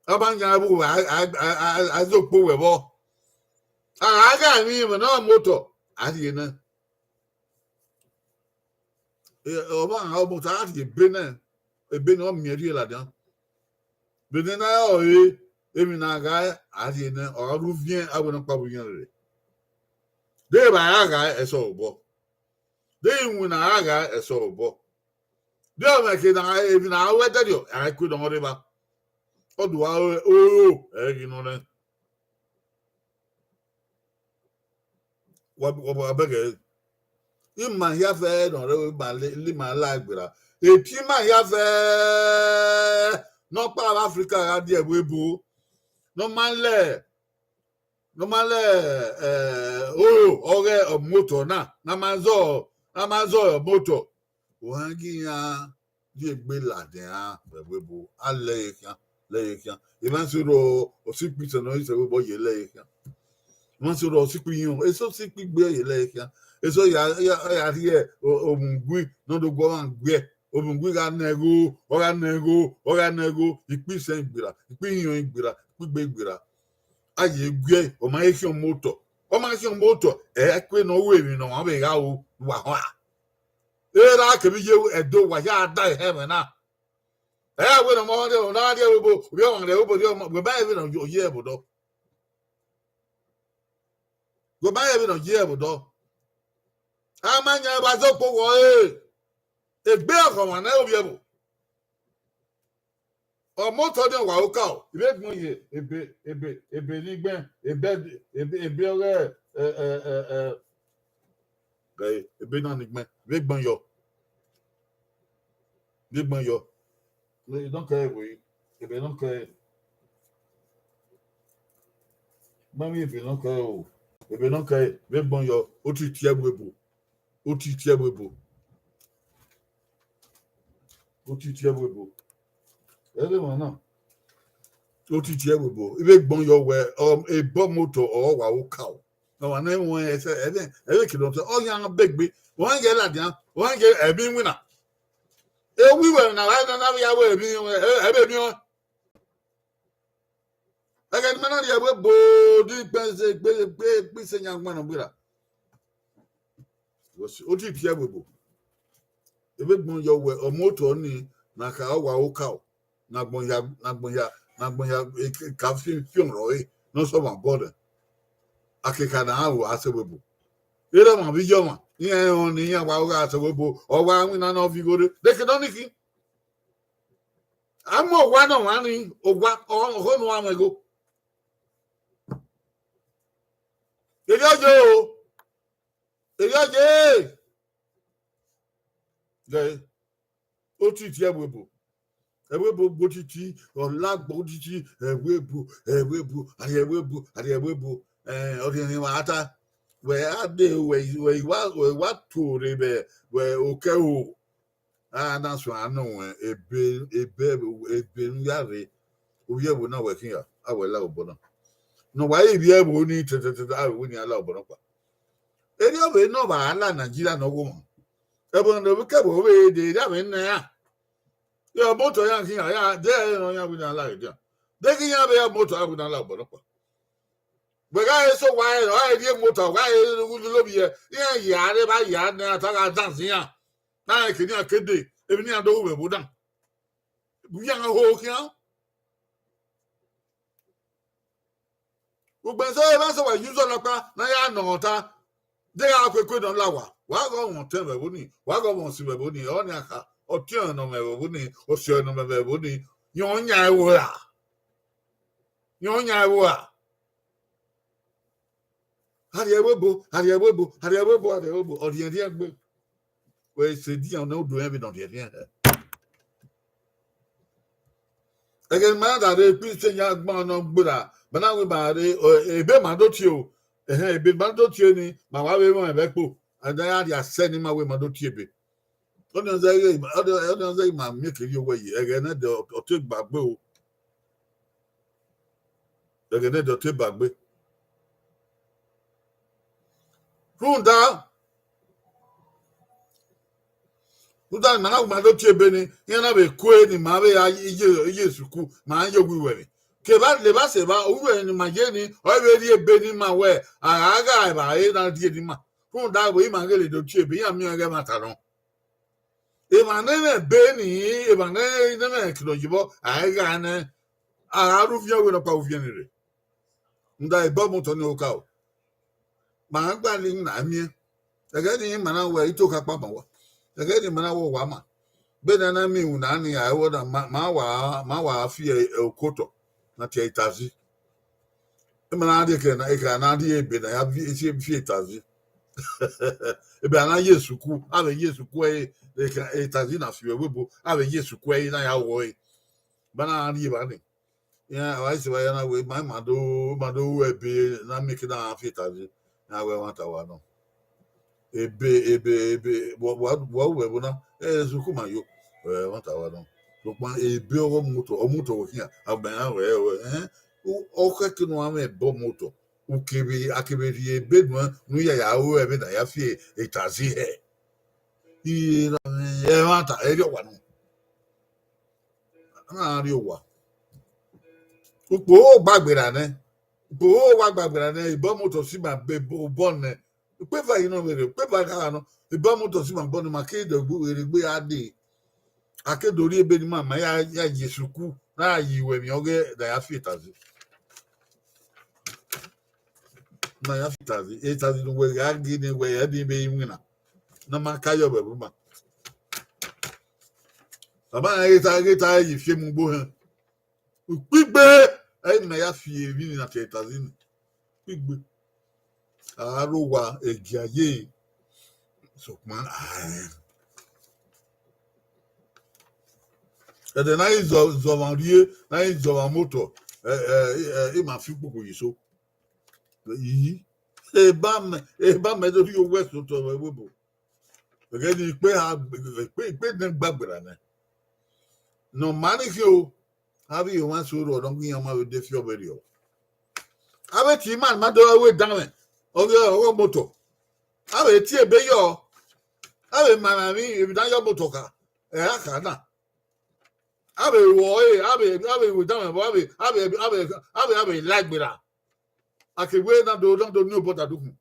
Ọ ma yan vbe uwa, a, a, a, a, a zẹ okpo wẹ vbọ. A gha gha emwi mwẹ ne ọ mu otọ, a rhie nẹ. Ẹ, ọmwa gha mu otọ, a rhie ebe nẹ, ebe ne ọ miẹn rhie ladian. Vbene na rẹn ọre, emwi ne a gha a rhie nẹ, ọ gha rre uviẹn, a wẹ ne ọ kpa vbe uviẹn rre. De evbare a gha ẹsọhẹ obọ. De iwinna a gha ẹsọhẹ obọ. De ọmwẹ ke na emwi ne a ru ẹdẹrriọ, a i kue ne ọ rre evba. Ọ do a oro, ẹ i ghi nọ nẹ. Wa, wa, wa bẹghe. Ima hia fẹ ne ọ rre ma le, le ima la gberra. Eti ima hia fẹ ne ọ kpa vbe Africa gha die ẹvbo ebo. Ne ọ ma lẹ, ne ọ ma lẹ, eh, oro ọghe ọmotọ na, ne a ma zọ, ne a ma zọ ọmotọ. Ohan ghi iran rhie egbe ladian vbe ẹvbo ebo, a lẹ ẹre khian, lẹ ẹre khian. Emwa sẹ oro, osikpe isẹ ne ọ sẹ vbe obọ ye lẹ ẹre khian. Emwa sẹ oro, osikpe ihiọn, eso osikpe igbe ye lẹ ẹre khian. Eso ya, ya, ya rhie o-, omugui, ne ọ do gu ọmwa gie. Omugui gha nẹ igho, ọ gha nẹ igho, ọ gha nẹ igho, ikpe isẹn i gberra, ikpe ihiọn i gberra, ikpe igbe i gberra. A ye gie, ọ ma he khian ọmotọ. Ọ ma khian ọmotọ, ẹ i kue ne ọ ru emwi ne ọmwa vbe gha ru, wa họn a. Erha kevbe iye Ẹdo wa ya da ehẹn mwẹ na. Ẹ i wẹ ne ọmọ rẹ, ọ na rhie ẹvbo, ovbi ọmwa rẹ ẹvbo, ovbi ọmwa, wẹ ba ẹvbo ne ọ ye ẹvbo dọ. Wẹ ba ẹvbo ne ọ ye ẹvbo dọ. A ma yan vbe azọkpo wọ ẹre. Egbe ọghọmwa ne ovbi ẹvbo. Ọmotọ ni ọ wa oka o. I vbe gbọn ye ebe, ebe, ebe ni gbẹn, ebe, ebe, ebe ọghe, ẹ, ẹ, ẹ, ẹ, ebe na ni gbẹn, vbe gbọn yọ. Vbe gbọn yọ. Ebe nọ kẹ ẹre, ebe nọ kẹ ẹre. Gbẹn vbe ebe nọ kẹ ẹre o. Ebe nọ kẹ ẹre, vbe gbọn yọ, o ti tie ẹvbo ebo. O ti tie ẹvbo ebo. O ti tie ẹvbo ebo. Ẹ vbe emwa na. O ti tie ẹvbo ebo. I vbe gbọn yọ wẹ, um, ebe ọmotọ ọ wa oka o. Ọmwa ne ẹmwẹ ẹsẹ, ẹmwẹ, ẹmwẹ kidọ tẹ, ọ yan begbe. Ọ yan ye ladian, ọ yan ye ẹmwẹ iwinna. Ewu iwẹ na wa na na vbe ya wẹ emwi, ẹ, ẹ vbe miẹn ọẹn. Ẹghẹ ne ima na rhie ẹvbo ebo, di ikpẹn ze egbe, egbe, egbe ise yan gbọnnọ gberra. Otu tie ẹvbo ebo. Eve gbọn yọ wẹ ọmọ otọ ni na kha ọ wa okaro, na gbọn ya, na gbọn ya, na gbọn ya, e, e, ka fi, fi ọnrọ ẹre, ne ọ sẹ ọmwa bọdẹ. Akeka na aro a sẹ ẹvbo ebo. Erha ọmwa vbe iye ọmwa, iran rẹn ọnii, iran wa gha sẹ ẹvbo ebo, ọ wa winna ne ọ viọ igho rre, de ke nọ ni khin. A mu owa ne ọmwa ni, owa, ọ, ọhọ ne uwa mwẹ igho. Erriọ ye o. Erriọ ye. Ghe, otu tie ẹvbo ebo. Ẹvbo ebo gbe otiti, ọ la gbe otiti, ẹvbo ebo, ẹvbo ebo, a rhie ẹvbo ebo, a rhie ẹvbo ebo. Eh, ọ rhiẹnrhiẹn vbe a ta. Wẹ a de, wẹ, wẹ i wa, wẹ i wa tuorre vbe, vbe okẹ ro. A na suẹn a nọ ruẹn ebe, ebe, ebe ne u ya rre. Ovbi ẹvbo na wẹ khian, a wẹ la obọ na. Ne ọ wa re ivbi ẹvbo ni tẹtẹtẹ, a wẹ wẹ ne iran la obọ nọkpa. Erriọ vbe ne ọ vba la Nigeria ne ọ ghọmwa. Ẹvbo ne ovbi kẹvbo vbe dee, erriọ vbe ne iran. Iran motor iran khian, iran de ẹre ne iran wẹ ne iran la rre dia. De ghe iran vbe ya motor iran wẹ ne iran la obọ nọkpa. Wẹ gha re so wa rẹn, ọ gha rhie motor, ọ gha rhie ghulu lobi hẹ, iran ya rre vba ya ne iran ta gha dance iran. Na rẹn ke ne iran ke dee, emwi ne iran do ru vbe ẹvbo na. Iran ho khian. Ugbẹn sẹ evba sẹ wa ye uzọ nọkpa ne a ya nọ ta, de gha kue kue ne ọ la owa. Wa ghe ọmwẹ ọtẹn vbe ẹvbo ni, wa ghe ọmwẹ ọsi vbe ẹvbo ni, ọnii a kha, ọtiọnrẹn ne ọ mwẹ vbe ẹvbo ni, ọsiọnrẹn ne ọ mwẹ vbe ẹvbo ni, yẹn ọ yan ẹvbo ra. Yẹn ọ yan ẹvbo ra. A rhie ẹvbo ebo, a rhie ẹvbo ebo, a rhie ẹvbo ebo, a rhie ẹvbo ebo, ọ rhiẹnrhiẹn gbe. Wẹ sẹ edian ne ọ do rẹn vbene ọ rhiẹnrhiẹn hẹ. Ẹghẹ ne ma da rre ekpẹn ise yan gbọn nọ gberra, ma na wẹ ma rre, ọ, ebe ma do tie o. Ẹhẹn, ebe ma do tie ni, ma wa vbe mwẹ vbe ẹkpo. A da ya rhie asẹ ne ima wẹ ma do tie ebe. Ọnii ọ zẹ ghe, ọnii, ọnii ọ zẹ ghe ma miẹn kevbe owẹ yi, ẹghẹ nẹdẹ ọ te gba gbe o. Ẹghẹ nẹdẹ ọ te ba gbe. Rhunmwuda, rhunmwuda ne ima na wẹ ima do tie ebe ni, iran na vbe kue ne ima vbe ya ye, ye sukuru, ma ye owiwẹ emwi. Kevba levba sẹ evba, owiwẹ ne ima ye ni, ọ vbe rhie ebe ne ima wẹ, a gha gha evbare na rhie ne ima. Rhunmwuda vbe ima ghele do tie ebe, iran miẹn ẹghẹ ẹmwata nọ. Emwa ne mwẹ ebe ni, emwa ne, ne mwẹ kidọ ye vbọ, a i gha nẹ, a gha rre uviẹn wẹ nọkpa uviẹn ni rre. Rhunmwuda ebe ọmotọ ni okaro. Ma gba ni na miẹn. Ẹghẹ ni ima na wẹ ito kha kpa ma wa. Ẹghẹ ni ima na wẹ owa ma. Vbene a na miẹn iwinna ni, a i wẹ na, ma, ma wa, ma wa fi ẹ, ẹ okotọ na tie itazi. Ima na rhie ekẹ na, ekẹ na rhie ebe na ya vi, fi, fi itazi. Ebe a na ye sukuru, a vbe ye sukuru ẹre, ekẹ, itazi na fi vbe ẹvbo ebo, a vbe ye sukuru ẹre na ya ghọ ẹre. Ba na rhie evba ni. Iran, a wa sẹ evba ya na wẹ, ma, ma do, ma do ru ẹbe na miẹn ekẹ na fi itazi, na wẹ ẹmwata wa nọ. Ebe, ebe, ebe, wa, wa, wa ru ẹvbo na, ẹ, sukuru ma yo, ẹ, ẹmwata wa nọ. Sokpan ebe ọghe ọmotọ, ọmotọ wẹ khian, a gbẹn iran wẹ, ẹ, ẹ, ọ khẹke ne uwa mwẹ ebe ọmotọ, u kevbe, a kevbe rhie ebe nuẹn, ne u ya ya ru ẹvbe na ya fi itazi hẹ. Iye na mwẹ ẹmwata, ẹrriọ wa nọ. A na rrie owa. Ukpo gba gberra nẹ. Ukpo wa gba gberra nẹ, ebe ọmotọ si ma be obọ nẹ. Ukpeva yi nọ vberriọ, ukpeva gha gha nọ. Ebe ọmotọ si ma obọ nẹ, ma ke dẹ gbe vberriọ egbe a dee. A ke do rhie ebe ni ma, ma ya, ya ye sukuru, na ya ye iwẹ emwi ọghe da ya fi etazi. Ma ya fi etazi, etazi ne uwẹ gha ghi ne wẹ ya di vbe iwinna. Na ma ka yọ vbe ẹvbo ma. Baba na ghe ta, ghe ta ye fiemu gbe ohẹn. Ukpigbe, ẹ i ma ya fi emwi ni na tie etazi ni. Ukpigbe. A ro owa egia ye. Sokpan, a rẹn. Ẹdẹ na i zọ, zọ ọmwa rrie, na i zọ ọmwa motor, ẹ, ẹ, ẹ, ẹ, ima fi ukpokpo ye eso. Iyi. Eba mẹ, eba mẹ do rhie owẹ sotọ vbe ẹvbo ebo. Ẹghẹ ni ikpe ha, ikpe, ikpe ne gba gberra nẹ. Ne ọ ma ni khin o, avbe iye ọmwa eso rrọọ, ne ọ ghi yan ọmwa vbe de fi ọvberriọ. Avbe tie ima ma do ru edanmwẹ, ọghe, ọghe motor. Avbe tie ebe yọ, avbe ma emwi, emwi ne a yọ motor kha. Ẹ a kha na. Avbe ruẹ ọre, avbe, avbe ruẹ danmwẹ vbọ, avbe, avbe, avbe, avbe, avbe la egberra. A ke wẹ na do, na do ni obọ da dukhun.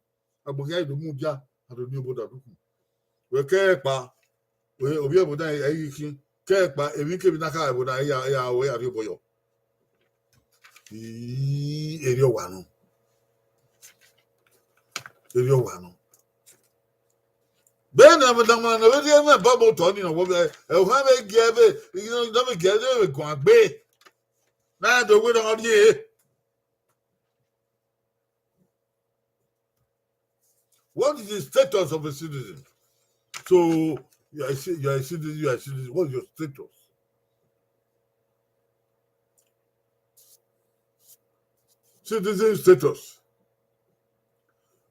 Agbọn khian do mudia, a do ni obọ da dukhun. Wẹ kẹ ẹkpa, wẹ ovbi ẹvbo dan ẹ i ghi khin, kẹ ẹkpa, emwi kemwi na kha ẹvbo dan, ẹ ya, ẹ ya, ẹ ya rhie obọ yọ. Ii, erriọ wa nọ. Erriọ wa nọ. Bene ẹmwẹ ne ọ vbe rhie mwẹ ba motor ni nọ, wẹ vbe, ẹ, ohan vbe gie ẹvbe, ne ọ vbe gie ẹvbe guan gbe. Na do wẹ ne ọ rhie. What is the status of a citizen? So, you are a ci-, you are a citizen, you are a citizen. What's your status? Citizen status.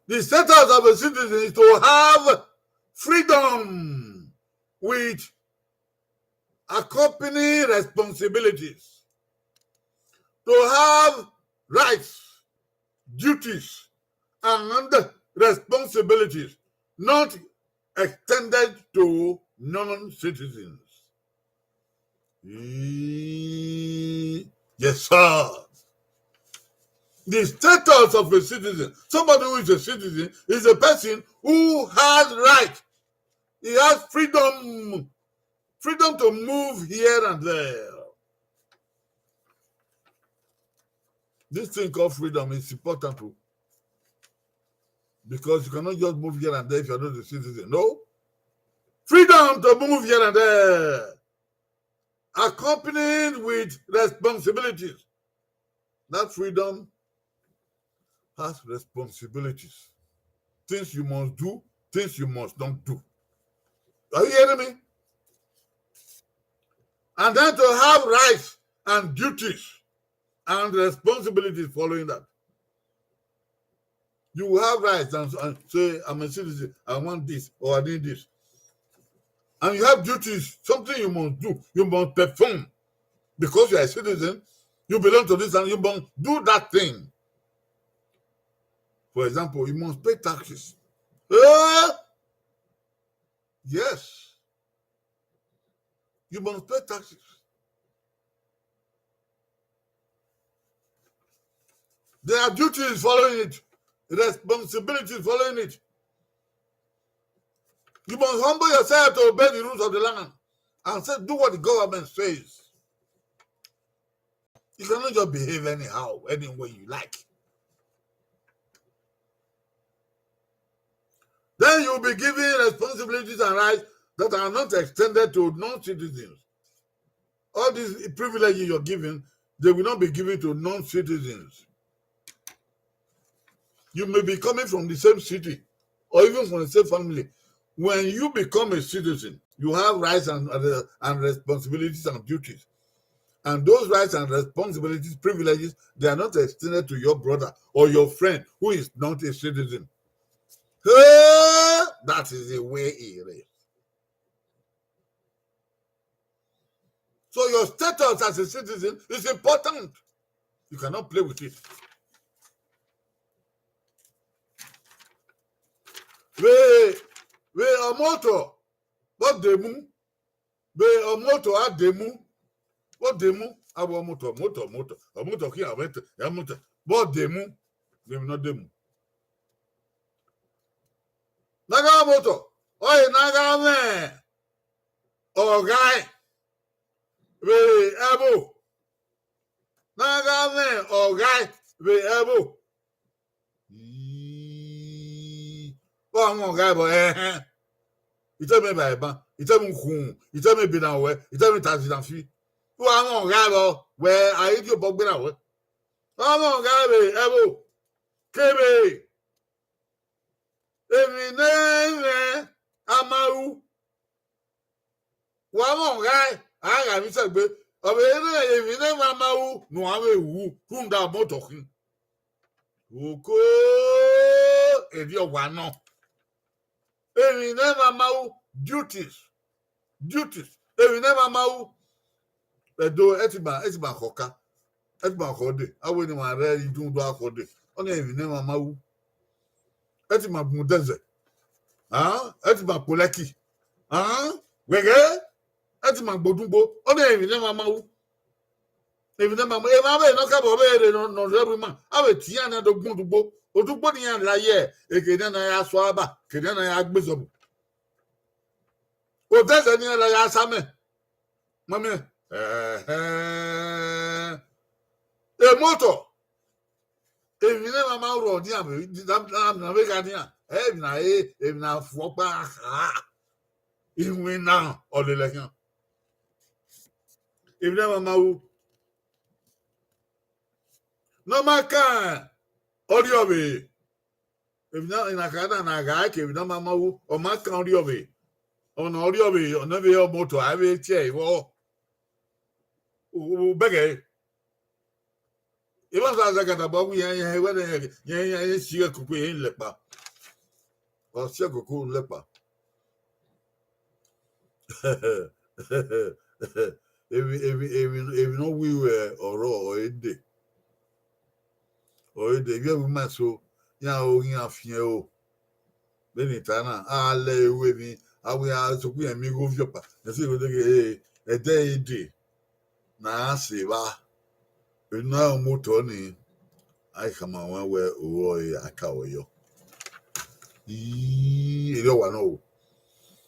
The status of a citizen is to have freedom with accompanying responsibilities. To have rights, duties, and responsibilities not extended to non-citizens. Yes, sir. The status of a citizen, somebody who is a citizen, is a person who has right. He has freedom, freedom to move here and there. This thing called freedom is important too. Because you cannot just move here and there if you're not a citizen. No. Freedom to move here and there, accompanied with responsibilities. That freedom has responsibilities. Things you must do, things you must not do. Are you hearing me? And then to have rights and duties and responsibilities following that. You will have rights and, and say, "I'm a citizen, I want this, or I need this." And you have duties, something you must do, you must perform. Because you are a citizen, you belong to this and you must do that thing. For example, you must pay taxes. Eh? Yes. You must pay taxes. There are duties following it, responsibilities following it. You must humble yourself to obey the rules of the land and say, "Do what the government says." You cannot just behave anyhow, any way you like. Then you'll be given responsibilities and rights that are not extended to non-citizens. All these privileges you're given, they will not be given to non-citizens. You may be coming from the same city or even from the same family. When you become a citizen, you have rights and, and, and responsibilities and duties. And those rights and responsibilities, privileges, they are not extended to your brother or your friend who is not a citizen. Hey, that is the way it is. So your status as a citizen is important. You cannot play with it. Vbe, vbe ọmọtọ, vbe ọ demu, vbe ọmọtọ a demu, vbe ọ demu, avbe ọmọtọ, ọmọtọ, ọmọtọ, ọmọtọ khian vbe te, ọmọtọ, vbe ọ demu, vbe emwi ne ọ demu. Ne a gha ọmọtọ, ọre ne a gha mwẹ ọghae vbe ẹvbo. Ne a gha mwẹ ọghae vbe ẹvbo. Ii, ọ gha mwẹ ọghae vbọ, ẹhẹn. I te mwẹ ba eban, I te mwẹ ukhunmwu, I te mwẹ ebe na wẹ, I te mwẹ taxi na fi. Ọ gha mwẹ ọghae vbọ, wẹ a i rhie obọ gberra wẹ. Ọ gha mwẹ ọghae vbe ẹvbo, kevbe emwi ne ẹ i mwẹ a ma ru. Wa mwẹ ọghae, a gha mwẹ isẹgbe, ọ vbe rre emwi ne ẹ i mwẹ a ma ru ne uan vbe ru rhunmwuda ọmọtọ khin. Oko, erriọ wa nọ. Emwi ne ẹ i mwẹ a ma ru, duties, duties, emwi ne ẹ i mwẹ a ma ru. Ẹdo, ẹ ti ma, ẹ ti ma khọ ọka, ẹ ti ma khọ ọde, a wẹ ne ima rre idun do a khọ ọde, ọnii emwi ne ẹ i mwẹ a ma ru. Ẹ ti ma gbun dẹzẹ, a, ẹ ti ma kpolẹki, a, wẹghẹ, Ẹ ti ma gbe odugbo, ọ na emwi ne ẹmwẹ ma ru. Emwi ne ẹmwẹ ma ru, emwa vbe ne ọ kẹbọ vbe rre nọ, nọ rre ẹvbo ima, a vbe tie iran na do gbọn odugbo. Odugbo ne iran la ye, eke ne iran ya sua ba, eke ne iran ya gbe zọbu. Odẹdẹ ne iran la ya sa mẹ. Ma miẹn. Ẹhẹn. Emotọ. Emwi ne ẹmwẹ ma ru ọ nian, na vbe gha nian, emwi na re, emwi na fu ọkpa kha. Iwinna ọ lele khian. Emwi ne ẹmwẹ ma ru. Ne ọ ma kan ọrriọvbe. Emwi na, na kha na, na gha ke emwi ne ọ ma ma ru, ọ ma kan ọrriọvbe. Ọna ọrriọvbe, ọ na vbe ọmotọ, a vbe tie ẹre vbọ. U, u bẹghe. Emwa sa zagada ba wẹ iran, iran wẹ ne iran, iran, iran, iran si ẹkoko, iran lẹkpa. Ọ si ẹkoko lẹkpa. Emwi, emwi, emwi, emwi ne ọ wi ruẹ ọrọ, ọ re dee. Ọ re dee, ivbi ẹvbo ima eso, iran ro ghi iran fian ro. Vbene I ta na, a lẹ ẹre ru emwi, a wẹ a sokpan iran miẹn igho viọ ọkpa, ẹ sẹ igho deghe, ẹdẹ ẹre dee. Ne a se evba, ena ọmotọ ni, a i khama ruẹn wẹ oro ọre a ka ruẹ yọ. Ii, erriọ wa nọ o.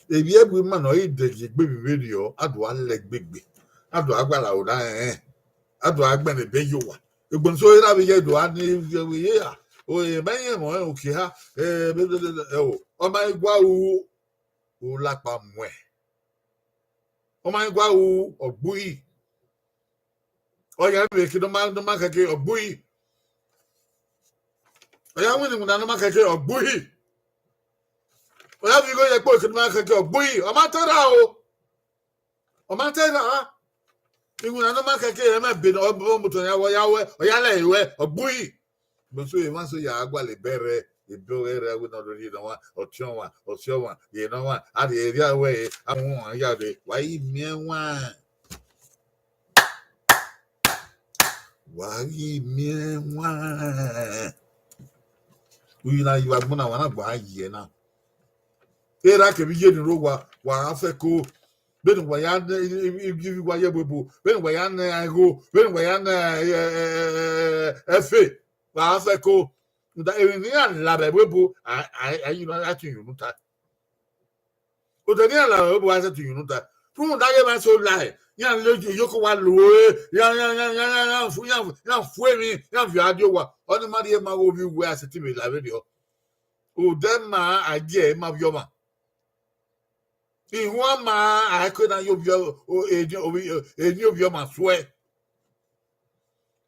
Evbi ẹvbo ima ne ọ re idẹgiegbe vbe rriọ, a do gha lẹ egbe gbe, a do gha gualọ aro na rẹnrẹn, a do gha gbẹnnẹ ebe ye owa. Egbọnso erha vbe ye do gha ni ye ra, o, emẹ rẹn emọ rẹn oke eha, ẹ, ẹ, o, ọ ma gua ru, u lakpa muẹn. Ọ ma gua ru, ọ gbe uhi. Ọ ya vbe ke ne ọ ma, ne ọ ma khẹke, ọ gbe uhi. Ọ ya winna iwinna ne ọ ma khẹke, ọ gbe uhi. Ọ ya vbe igho ye ẹkpo ke ne ọ ma khẹke, ọ gbe uhi. Ọ ma te ra o. Ọ ma te ra. Iwinna ne ọ ma khẹke, ẹmwẹ ebe ne ọ, ọ, ọmotọ ya wẹ, ọ ya wẹ, ọ ya lẹ ẹre ruẹ, ọ gbe uhi. Egbọnso emwa eso ya gualọ ebe rẹ, ebe ọghe rẹ, wẹ ne ọ do rhie ne ọmwa, ọ tiọn ọmwa, ọ si ọmwa, rhie ne ọmwa, a rhie erriọ ruẹ, a mu ọmwa ya dee, wa i miẹn wan. Wa ghi miẹn wan. Uyi na yi vbe agbọn na, wa na gba ye na. Erha kevbe iye ni rre owa, wa gha fẹko. Vbene wa ya ne, i, i, i, i, wa ye ẹvbo ebo, vbene wa ya ne igho, vbene wa ya ne, ẹ, ẹ, ẹ, ẹ, ẹfe, wa gha fẹko. Rhunmwuda emwi ne iran la vbe ẹvbo ebo, a, a, a, a, a sẹtin unu ta. Odẹ ne iran la vbe ẹvbo ebo, a sẹtin unu ta. Rhunmwuda ighẹ emwa eso la, iran le iyoko wa lo ore, iran, iran, iran, iran, iran, iran fu, iran, iran fu emwi, iran viọ a die owa. Ọni ma rhie ma ghe ovbi uwẹ a sẹtin vbe la vberriọ. Odẹ ma a gie ẹre ma viọ ọmwa. Ihuan ma a i ke na ye ovbi ọ-, o-, eni ovbi, eni ovbi ọmwa suẹ.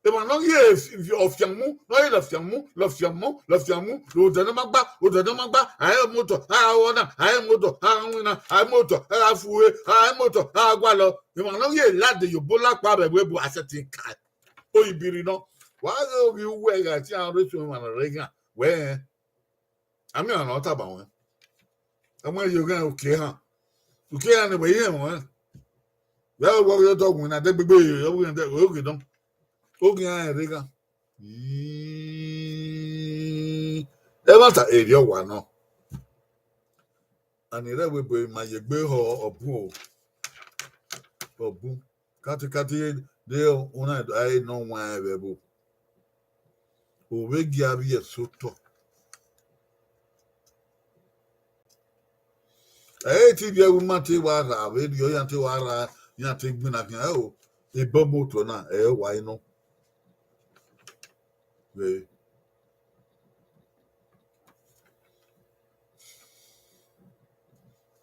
Emwa ne ọ ghi e fi-, ọfianmu, ne ọ ghi lọfianmu, lọfianmu, lọfianmu, odẹ ne ọ ma gba, odẹ ne ọ ma gba, a i re motọ, a gha ru ọna, a i re motọ, a gha winna, a i re motọ, a gha fu ure, a i re motọ, a gha gualọ. Emwa ne ọ ghi e lade ye obo lakpa vbe ẹvbo ebo a sẹtin ka. Oyi biri nọ, wa ghe ovbi uwẹ gha tie aro eso emwa ne ọ rre eghan, wẹ rẹn. A miẹn ọmwa ne ọ tama ruẹn. Ọ ma ye oghẹn uki ehan. Uki ehan ne wẹ i rẹn ruẹn. Vbe ọ ghi otọ winna dẹgbegbe, ọ winna dẹ, oghe nọ. Oghian rẹn rre eghan. Ii, ẹmwata erriọ wa nọ. Ani rẹ ẹvbo ebo ma ye egbe họ ọbun o. Ọbun. Katikati de una a i re ne ọ wan vbe ẹvbo. Ovbe gie avbiẹ sẹ otọ. Ẹ i te ivbi ẹvbo ima te wa rha vberriọ, iran te wa rha, iran te gbinna khian, ẹ o, ebe ọmotọ na, ẹ wa i nọ. Vbe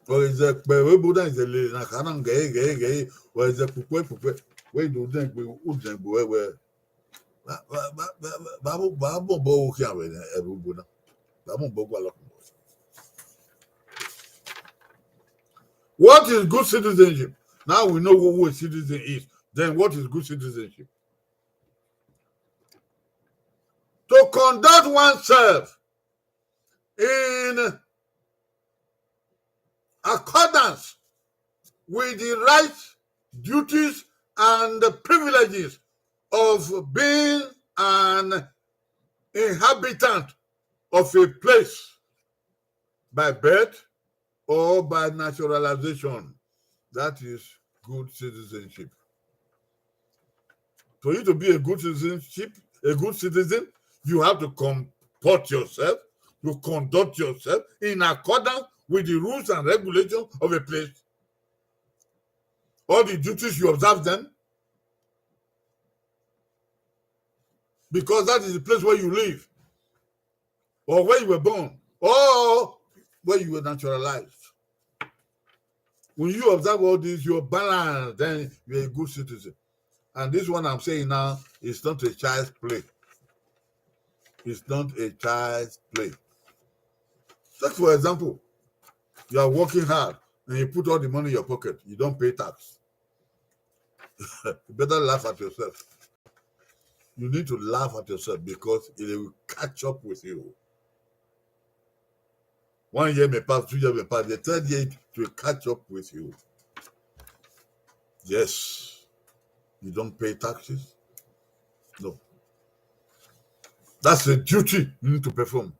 ọ ghi zẹ kpẹ vbe ebo na, zẹ lele na kha na gẹre, gẹre, gẹre, ọ ghi zẹ kpukpẹ, kpukpẹ, wẹ i do dẹn gbe, u dẹn gbe wẹ, wẹ. Ba, ba, ba, ba, ba, ba, ba, ba, ba, ba, khian vbe ẹvbo ebo na. Ba, ba, ba, gualọ. What is good citizenship? Now we know who, who a citizen is. Then what is good citizenship? To conduct oneself in accordance with the rights, duties, and the privileges of being an inhabitant of a place by birth or by naturalization. That is good citizenship. For you to be a good citizenship, a good citizen, you have to comport yourself, to conduct yourself in accordance with the rules and regulations of a place. All the duties, you observe them, because that is the place where you live, or where you were born, or where you were naturalized. When you observe all this, you're balanced, then you're a good citizen. And this one I'm saying now is not a child's play. It's not a child's play. Take, for example, you are working hard and you put all the money in your pocket. You don't pay tax. You better laugh at yourself. You need to laugh at yourself because it will catch up with you. One year may pass, two years may pass, the third year it will catch up with you. Yes, you don't pay taxes. No. That's a duty you need to perform.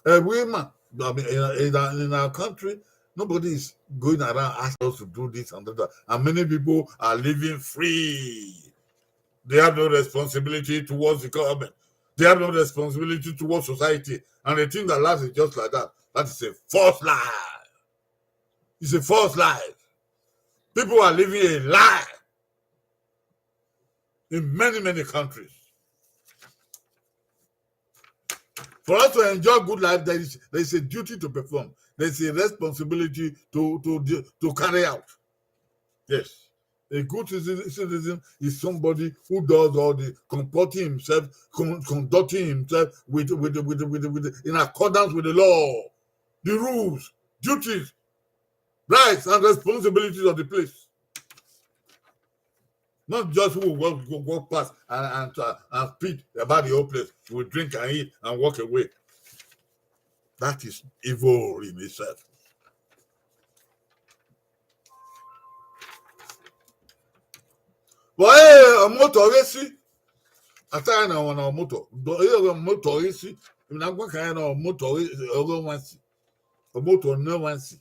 Every man, I mean, in, in, in our country, nobody is going around asking us to do this and that. And many people are living free. They have no responsibility towards the government. They have no responsibility towards society. And they think that life is just like that. That is a false lie. It's a false life. People are living a lie in many, many countries. For us to enjoy good life, there is, there is a duty to perform. There is a responsibility to, to, to carry out. Yes. A good citizen, citizen is somebody who does all the comporting himself, con-, conducting himself with, with, with, with, with, in accordance with the law, the rules, duties, rights, and responsibilities of the place. Not just who walk, walk, walk past and, and, uh, and spit about the whole place. We drink and eat and walk away. That is evil in itself. But hey, ọmotọ ghe si. Ata na wana ọmotọ. Do e ọmotọ ghe si. Ina gwa ka na ọmotọ ghe, ọghe wan si. Ọmotọ ne wan si.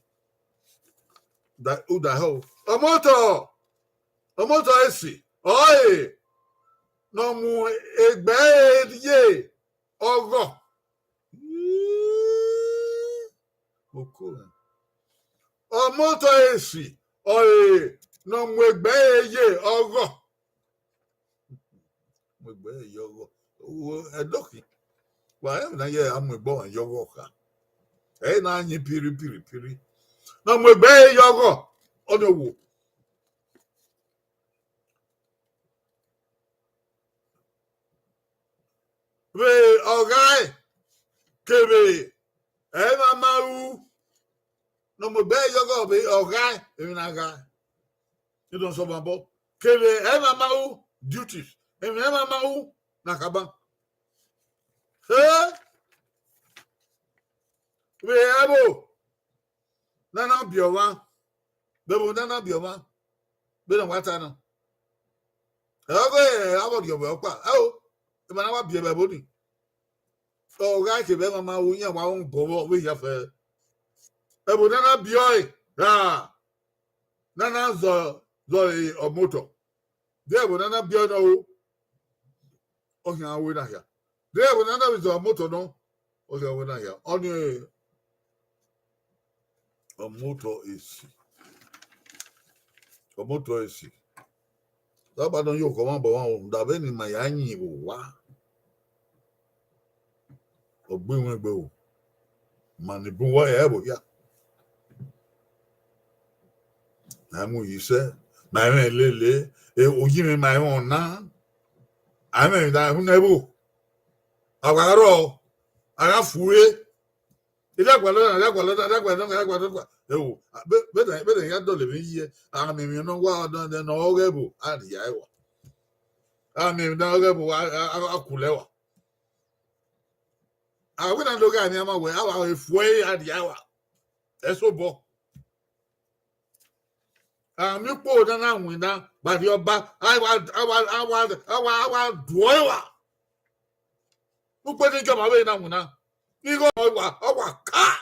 Da, uda ho. Ọmotọ. Ọmotọ esi. Ọe. Ne ọ mu egbe ẹre ye ọghọ. Oko. Ọmotọ esi. Ọe. Ne ọ mu egbe ẹre ye ọghọ. Mu egbe ẹre ye ọghọ. Wo, ẹdọkhi. Wa, ẹ na ye a mu egbe ọmwa ye ọghọ kha. Ẹ na yin piri, piri, piri. Ne ọ mu egbe ẹre ye ọghọ. Ọ ni wo. Vbe ọghae kevbe ẹmwẹ ma ru, ne ọ mu egbe ẹre ye ọghọ vbe ọghae, emwi na ghae. Idon sọ banbọ. Kevbe ẹmwẹ ma ru, duties. Emwi ẹmwẹ ma ru, na khaban. He? Vbe ẹvbo ne a na biẹ ọmwa, vbe ẹvbo ne a na biẹ ọmwa, vbene ọ wa ta na. Ẹ, ọghe avbe ọrriọvbẹ ọkpa, ẹ o, emwa na wa biẹ vbe ẹvbo ni. Ọ gha kevbe ẹmwẹ ma ru, iran wa rọnmwẹ obọ vbe hia fẹ. Ẹvbo ne a na biẹ ọre, ra, ne a na zọ, zọ ọmotọ. De ẹvbo ne a na biẹ ọre nọ o, ọ khian ru na hia. De ẹvbo ne a na vbe zọ ọmotọ nọ, ọ khian ru na hia. Ọni ọmotọ esi. Ọmotọ esi. Daba nọ ye okhọ mwa bọ mwa o, da vbene ima ya yin vbe owa. Ọ gbe iwẹn gbe o. Ma ni bun uwa ẹvbo hia. Ma mu yi sẹ, ma mwẹ lele, e, oyi mwẹ ma mwẹ ọna. A mwẹ da hu nẹ vbo. A wa rrọọ, a gha fue. Ẹ gha gualọ na, ẹ gha gualọ na, ẹ gha gualọ na, ẹ gha gualọ na. Ẹ wo, be, be da, be da ya dọlọ emwi ye, a mwẹ emwi nọ wa, nọ, nọ, nọ, ọghe ẹvbo, a rhie ẹre wa. A mwẹ emwi nọ ọghe ẹvbo, a, a, a, a kulẹ wa. A wẹ na do gha ni a ma wẹ, a wa fue, a rhie ẹre wa. Ẹsobọ. A mwẹ ukpo na na winna, gba rhie ọba, a wa, a wa, a wa, a wa, a wa duọ ẹre wa. Ukpo ni jọba vbe na winna. Igho ọ wa, ọ wa ka.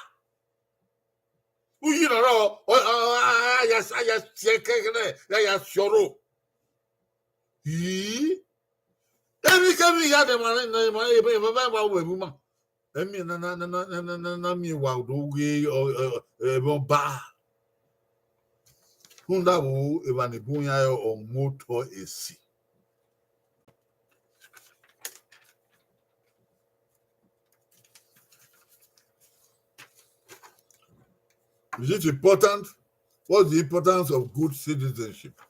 Uyi nọ rọ, ọ, ọ, a, a, a, ya sa, ya si ẹkẹkẹrẹ, ya, ya si ọrho. Ii. Emwi kemwi ya de ma, ne ma, ebe, ebe, ebe, ebe, ebe, ebe, ebe, ebe, ebe, ebe, Emwi na, na, na, na, na, na, na, na miẹn wa do ghe ọ, ọ, ọ, ẹmwẹ ọba. Rhunmwuda vbe evba ni bun iran re ọ mu otọ esi. Is it important? What's the importance of good citizenship?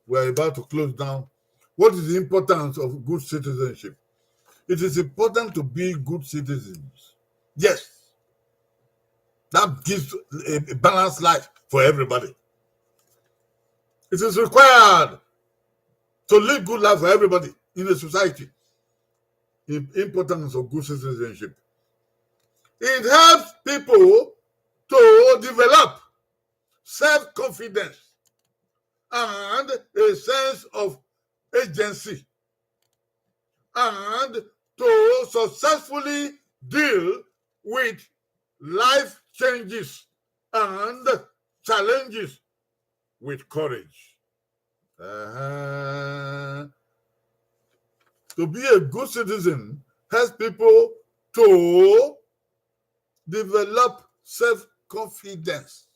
We are about to close down. What is the importance of good citizenship? It is important to be good citizens. Yes. That gives a, a balanced life for everybody. It is required to live good life for everybody in a society. The importance of good citizenship. It helps people to develop self-confidence and a sense of agency, and to successfully deal with life changes and challenges with courage. Uh-huh. To be a good citizen helps people to develop self-confidence,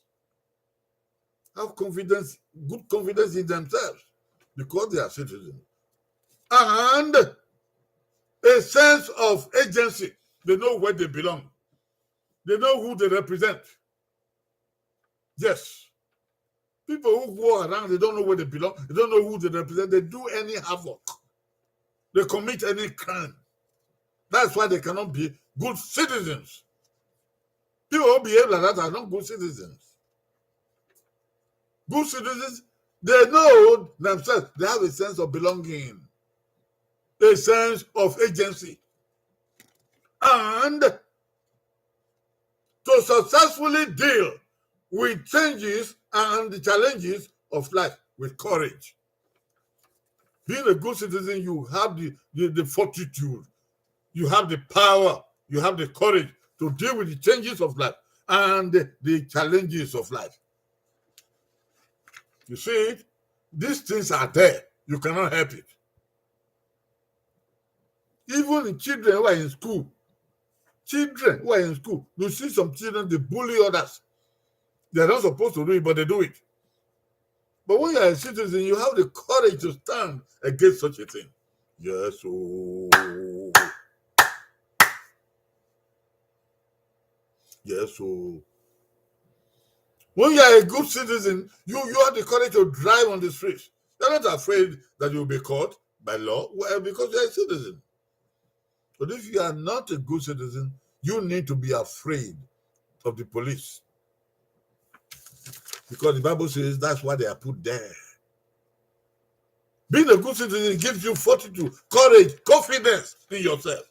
have confidence, good confidence in themselves because they are citizens, and a sense of agency. They know where they belong. They know who they represent. Yes. People who go around, they don't know where they belong. They don't know who they represent. They do any havoc. They commit any crime. That's why they cannot be good citizens. People who behave like that are not good citizens. Good citizens, they know themselves. They have a sense of belonging, a sense of agency. And to successfully deal with changes and the challenges of life with courage. Being a good citizen, you have the, the, the fortitude, you have the power, you have the courage to deal with the changes of life and the, the challenges of life. You see it? These things are there. You cannot help it. Even the children who are in school, children who are in school, you see some children, they bully others. They're not supposed to do it, but they do it. But when you are a citizen, you have the courage to stand against such a thing. Yes, oh. Yes, oh. When you are a good citizen, you, you have the courage to drive on the streets. You're not afraid that you'll be caught by law, well, because you're a citizen. But if you are not a good citizen, you need to be afraid of the police. Because the Bible says that's why they are put there. Being a good citizen gives you fortitude, courage, confidence in yourself.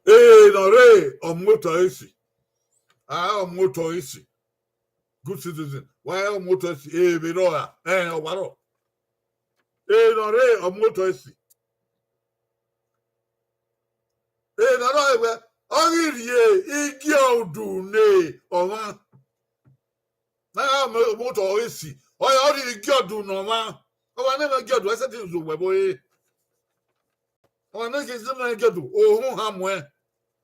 Ee, nọ rre ọmotọ esi. A ọmotọ esi. Good citizen. Wa ọmotọ esi. Ee, vbe rọ ra? Ẹ, ọ wa rọ. Ee, nọ rre ọmotọ esi. Ee, nọ rọ wẹ, ọ ghi rhie igiọdu ne ọmwa. Na gha ọmotọ esi, ọ ya rhie igiọdu ne ọmwa. Ọmwa ne mwẹ igiọdu, ẹ sẹtin zẹ owẹ vbe ore. Ọmwa ne ghi zẹ mwẹ igiọdu, ohun ha muẹn.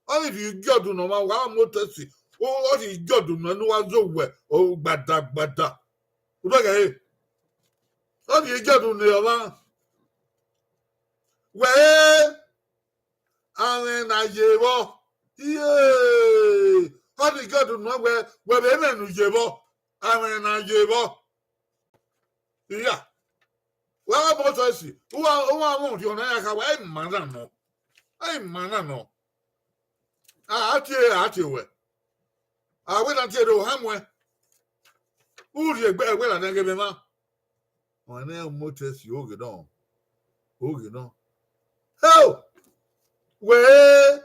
Ọ ghi rhie igiọdu ne ọmwa, wa ọmotọ esi, ọ rhie igiọdu ne uwa zẹ owẹ, o gbada gbada. U do ghe ẹre? Ọ rhie igiọdu ne ọmwa. Wẹ, amwẹ ne a ye vbọ. Iye, ọ rhie igiọdu ne uwa wẹ, wẹ vbe mwẹ ne u ye vbọ. Amwẹ ne a ye vbọ. Iya. Wa ọmotọ esi, uwa, uwa mwẹ orhiọn na ya kha, wa ima na nọ. A ima na nọ. A tie, a tie wẹ. A wẹ na tie do ha muẹn. U rhie egbe, ẹwẹ la nẹ ghe mwa. Ọmwa ne ọmotọ esi oghe nọ. Oghe nọ. Heo! Wẹ,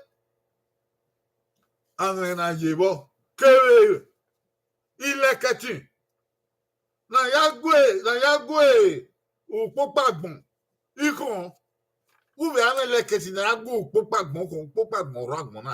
amwẹ ne a ye vbọ, kevbe ilẹkẹtin ne a ya gue, ne a ya gue ukpokpa agbọn, ikhọn, u vbe a mwẹ ilẹkẹtin ne a ya gue ukpokpa agbọn, ukhọn, ukpokpa agbọn ọrọ agbọn na.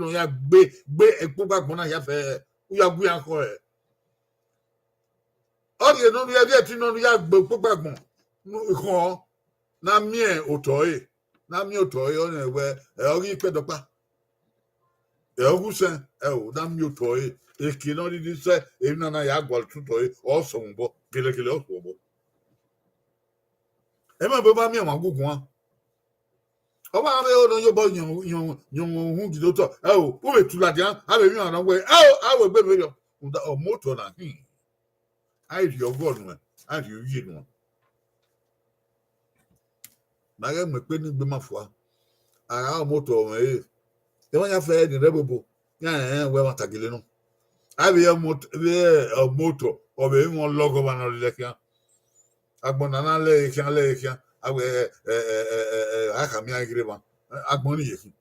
ne ọ ya gbe, gbe ekpokpo agbọn na ya fẹ, u ya gu iran khọe. Ọ rhie nọ ne u ya rhie ẹtin nọ ne u ya gbe ekpokpo agbọn khọe, na miẹn otọ ẹre, na miẹn otọ ẹre, ọ rẹn wẹ, ẹ, ọ ghi kpẹdọkpa. Ẹ, ọ ghu sẹ, ẹ o, na miẹn otọ ẹre, eke ne ọ rhirhi sẹ, emwi na na ya gualọ tutu ẹre, ọ sẹ ọmwa obọ, gẹlẹgẹlẹ ọ sẹ obọ. Ẹmwẹ ọba miẹn ọmwa guguan. Ọ ma rre ne ọ yobọ yọn, yọn, yọn uhunmwu gidi otọ. Ẹ o, u vbe tu ladian, a vbe emwi ọna wẹ, ẹ o, a wẹ egbe vberriọ. Rhunmwuda ọmọ otọ na hin. A i rhie ọghọ nuẹn, a i rhie uyi nuẹn. Ma ghẹ mu ekpe ni gbe ma fua. A gha ọmọ otọ mwẹ re. Emwa ya fẹ ni rre ẹvbo ebo, iran rẹn wẹ ẹmwata gele nọ. A vbe ọmọ otọ, vbe ọmọ otọ, ọ vbe emwi ọlọghọ ọmwa ne ọ rre khian. Agbọn na na lẹre khian, lẹre khian, a wẹ, ẹ, ẹ, ẹ, ẹ, ẹ, a khama iran ghi rre emwa. Agbọn ni ye khin.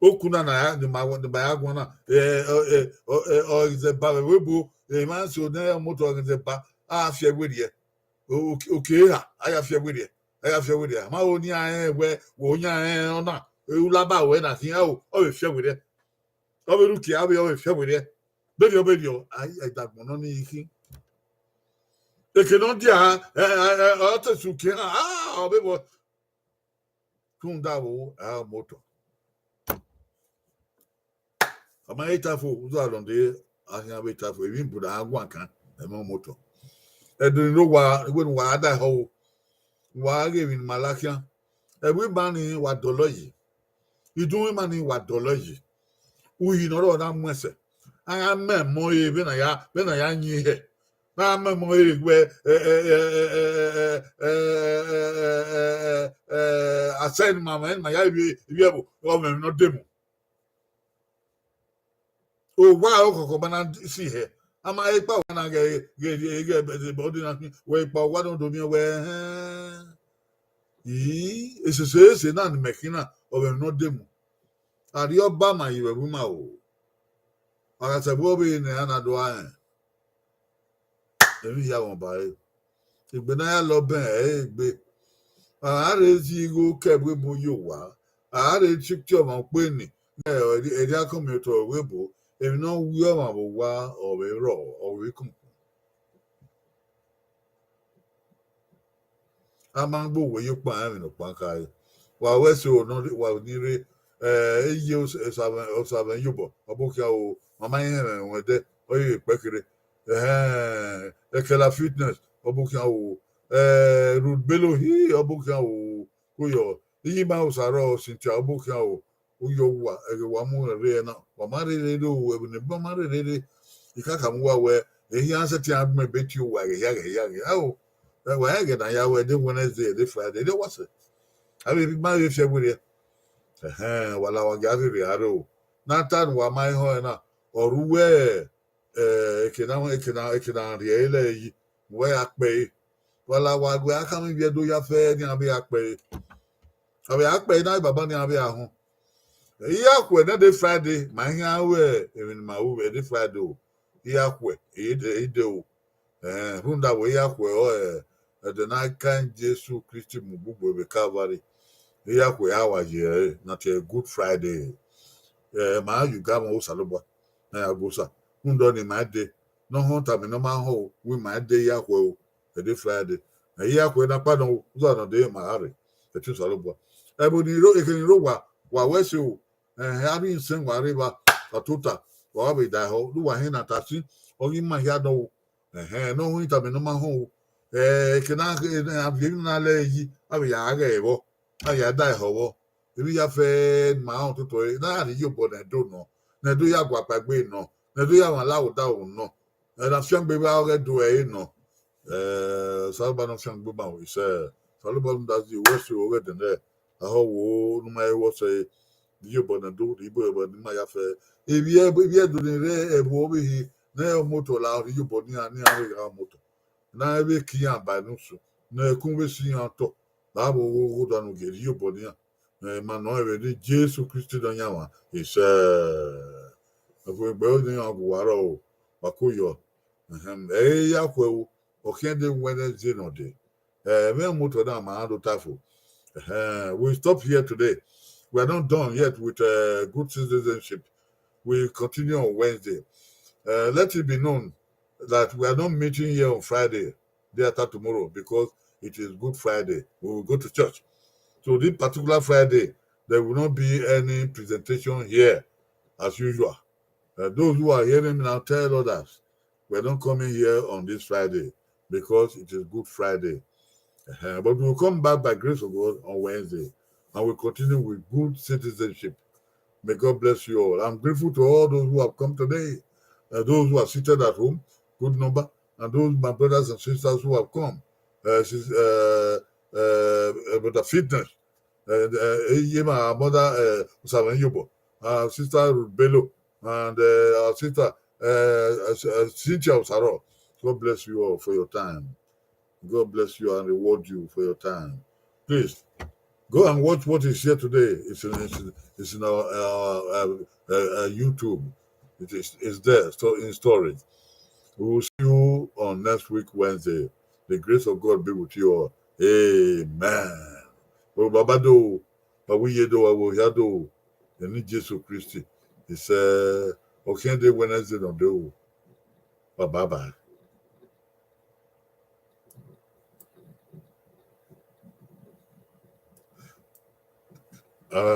Oku na na ya, ne ima, ne ima ya guan na, ẹ, ọ, ẹ, ọ, ẹ, ọ ghi zẹ ba vbe ẹvbo ebo, emwa so ne ọmọ otọ ghi zẹ ba, a fi ẹe werriẹ. O, oke, oke eha, a ya fi ẹe werriẹ, a ya fi ẹe werriẹ. A ma ho ne iran rẹn wẹ, wẹ ọ yan rẹn ọna, u la ba ruẹ na khin, ẹ o, ọ vbe fi ẹe werriẹ. Ọ vbe rhie uki, a vbe, ọ vbe fi ẹe werriẹ. Berriọ, berriọ, a, a i dagbọn nọ ni khin. Eke ne ọ dia, ẹ, ẹ, ẹ, ọ te su ke ha, a, ọ vbe vbọ. Rhunmwuda vbo, a ọmọ otọ. Ọ ma he ta fo, uzo alọ nde, a khian vbe ta fo, emwi bu da a guan kan, ẹmwẹ ọmọ otọ. Ẹdẹ ne uwa, wẹ ne uwa da ehọ o, uwa ghe emwi ne ima la khian. Ẹvbo ima ni wa dọlọ yi, idunmwu ima ni wa dọlọ yi. Uhi ne ọ rrọọ na mu ẹsẹ, a ya mẹ ẹmọ re vbene a ya, vbene a ya yin hẹ. Na mẹ ẹmọ re wẹ, ẹ, ẹ, asẹ ne ima mwẹ, ne ima ya ivbi, ivbi ẹvbo, ọ mwẹ emwi ne ọ demu. Owa ọkhọkhọ ma na si hẹ. A ma ekpa owa na ghẹ, ghẹ, ghẹ, ghẹ, ghẹ, ghẹ, ọdẹ na khin, wẹ ekpa owa ne ọ do miẹn wẹ, ẹhẹn. Ii, esese ese na ne imẹ khin na, ọ mwẹ emwi ne ọ demu. Arriọba ma ye vbe ẹvbo ima o. A gha sẹ ẹvbo ọvbehe ne iran na do rẹn, emwi hia mwẹ ọba ẹre. Egbe ne a ya lọ bẹn ẹre egbe. A rhe zẹ igho ke ẹvbo ebo ye owa. A rhe tie ọmwa ukpo eni, ne ẹre, ẹre a kọmiotọ ẹvbo ebo. Emwi ne ọ wi ọmwa vbe owa, ọ vbe rrọọ, ọ vbe kunkun. A ma gbe uwu ye ukpan, ẹmwẹ nọkpa khare. Wa wẹ ẹse o, nọ wa ni rre, eh, eye Osa-, Osamwẹ, Osamwẹ Iyobọ, ọ bu khian o, ma ma rẹn ẹmwẹ ruẹn dẹ, ọ ye vbe kpẹe kherhe. Ẹhẹn, Ẹkẹla Fitness, ọ bu khian o, eh, Ruth Bello, hi, ọ bu khian o, ko yọ, iye ima Osa rrọọ, Cynthia, ọ bu khian o, u yọ owa, ẹghẹ wa mu rẹn rre na, wa ma rherhe rre o, ẹvbo ne ma ma rherhe rre. I ka khama uwa wẹ, ehian sẹtin a gbẹn ebe tie owa ẹghẹ hia, ẹghẹ hia, ẹghẹ hia o. Ẹ, wa rẹn ẹghẹ ne a ya ru ẹdẹ Wednesday, ẹdẹ Friday, ẹdẹ ọwasẹ. A vbe ma vbe fi ẹe werriẹ. Ẹhẹn, wa la wa gia rherhe a rre o. Ne a ta ne uwa ma họn ẹre na, ọ ru wẹ, eh, eke na, eke na, eke na rhie ẹre lẹ yi, wẹ a kpẹe. Wa la wa gu a khama ivbi Ẹdo ya fẹ ne iran vbe a kpẹe. A vbe a kpẹe na, baba ne iran vbe a họn. Iyakhuẹ ne ẹdẹ Friday, ma hia ru emwi ne ima ru vbe ẹdẹ Friday o. Iyakhuẹ, ede, ede o. Eh, rhunmwuda wẹ iyakhuẹ ọre, ẹdẹ ne a kan Jesu Kristi mu gbugbe vbe Calvary. Iyakhuẹ a wa ye ẹre, na tie Good Friday. Eh, ma ya ugamwẹ Osanobua, na ya gu Osa. Rhunmwuda ọnii ma dee, ne ọ họn tama ne ọ ma họn o, wẹ ima dee iyakhuẹ o, ẹdẹ Friday. Eh, iyakhuẹ na kpa nọ o, uza nọ dee ma gha rre, ẹtin Osanobua. Ẹvbo ni rre, eke ni rre owa, wa wẹ ẹse o, ẹhẹn, a rhie isẹn wa rre evba, wa tota, wa wa vbe da ehọ, ne uwa hẹn na ta sin, ọ ghi ma hia nọ o. Ẹhẹn, ne ọ họn tama ne ọ ma họn o. Eke na, a viọ emwi na lẹ yi, a vbe ya ghẹ vbọ, a ya da ehọ vbọ. Emwi ya fẹ ma rẹn ototọ ẹre, na ya rhie iyobọ ne Ẹdo nọ, ne Ẹdo ya guakpa egbe nọ, ne Ẹdo ya mwa lahọ odaro nọ. Ẹ, ne afiangbe vbe ọghe Ẹdo ẹre nọ. Ẹ, Osanobua ne ọ fiangbe ma wẹ sẹ, Osanobua rhunmwuda zẹ wẹ so ọghe ẹdẹnẹ, a ho wo ne u ma he vbọ sẹ, rhie iyobọ ne Ẹdo, rhie iyobọ ne ima ya fẹ. Ivbi Ẹdo ni rre ẹvbo ọvbehe, ne ọ moto la, rhie iyobọ ne iran, ne iran vbe gha moto. Na vbe ke iran ba ne usun, ne ẹkun vbe si iran otọ, vbe avbe oghogho da ne u gie rhie iyobọ ne iran. Ẹ, ma nọ ẹn vbe eni Jesu Kristi Nọyaẹnmwa, isẹ. Ẹkhuegbe ne iran gu uwa rrọọ, wa ko yọ. Ẹhẹn, ẹ i ya khuẹ ru, ọ khian de Wednesday nọ dee. Ẹ, ẹmwẹ moto na ma rhan do ta fo. Ẹhẹn, we stop here today. We are not done yet with, uh, good citizenship. We continue on Wednesday. Uh, let it be known that we are not meeting here on Friday, day after tomorrow, because it is Good Friday. We will go to church. So this particular Friday, there will not be any presentation here as usual. Uh, those who are hearing me now, tell others, we are not coming here on this Friday because it is Good Friday. Uh, but we will come back by grace of God on Wednesday, and we continue with good citizenship. May God bless you all. I'm grateful to all those who have come today, uh, those who are seated at home, good number, and those my brothers and sisters who have come. Uh, sis-, uh, uh, uh, Brother Fitness, uh, uh, Yema, our mother, uh, Osaven Yobo, our sister Ruth Bello, and, uh, our sister, uh, uh, Cynthia Osaro. God bless you all for your time. God bless you and reward you for your time. Please, go and watch what is here today. It's in, it's in, it's in our, our, uh, uh, uh, YouTube. It is, it's there, so in storage. We will see you on next week, Wednesday. The grace of God be with you all. Amen. Baba do, Baba ye do, Baba hia do. Eni Jesu Kristi. Isẹ, ọ khian de Wednesday nọ dee o. Bye bye. Uh,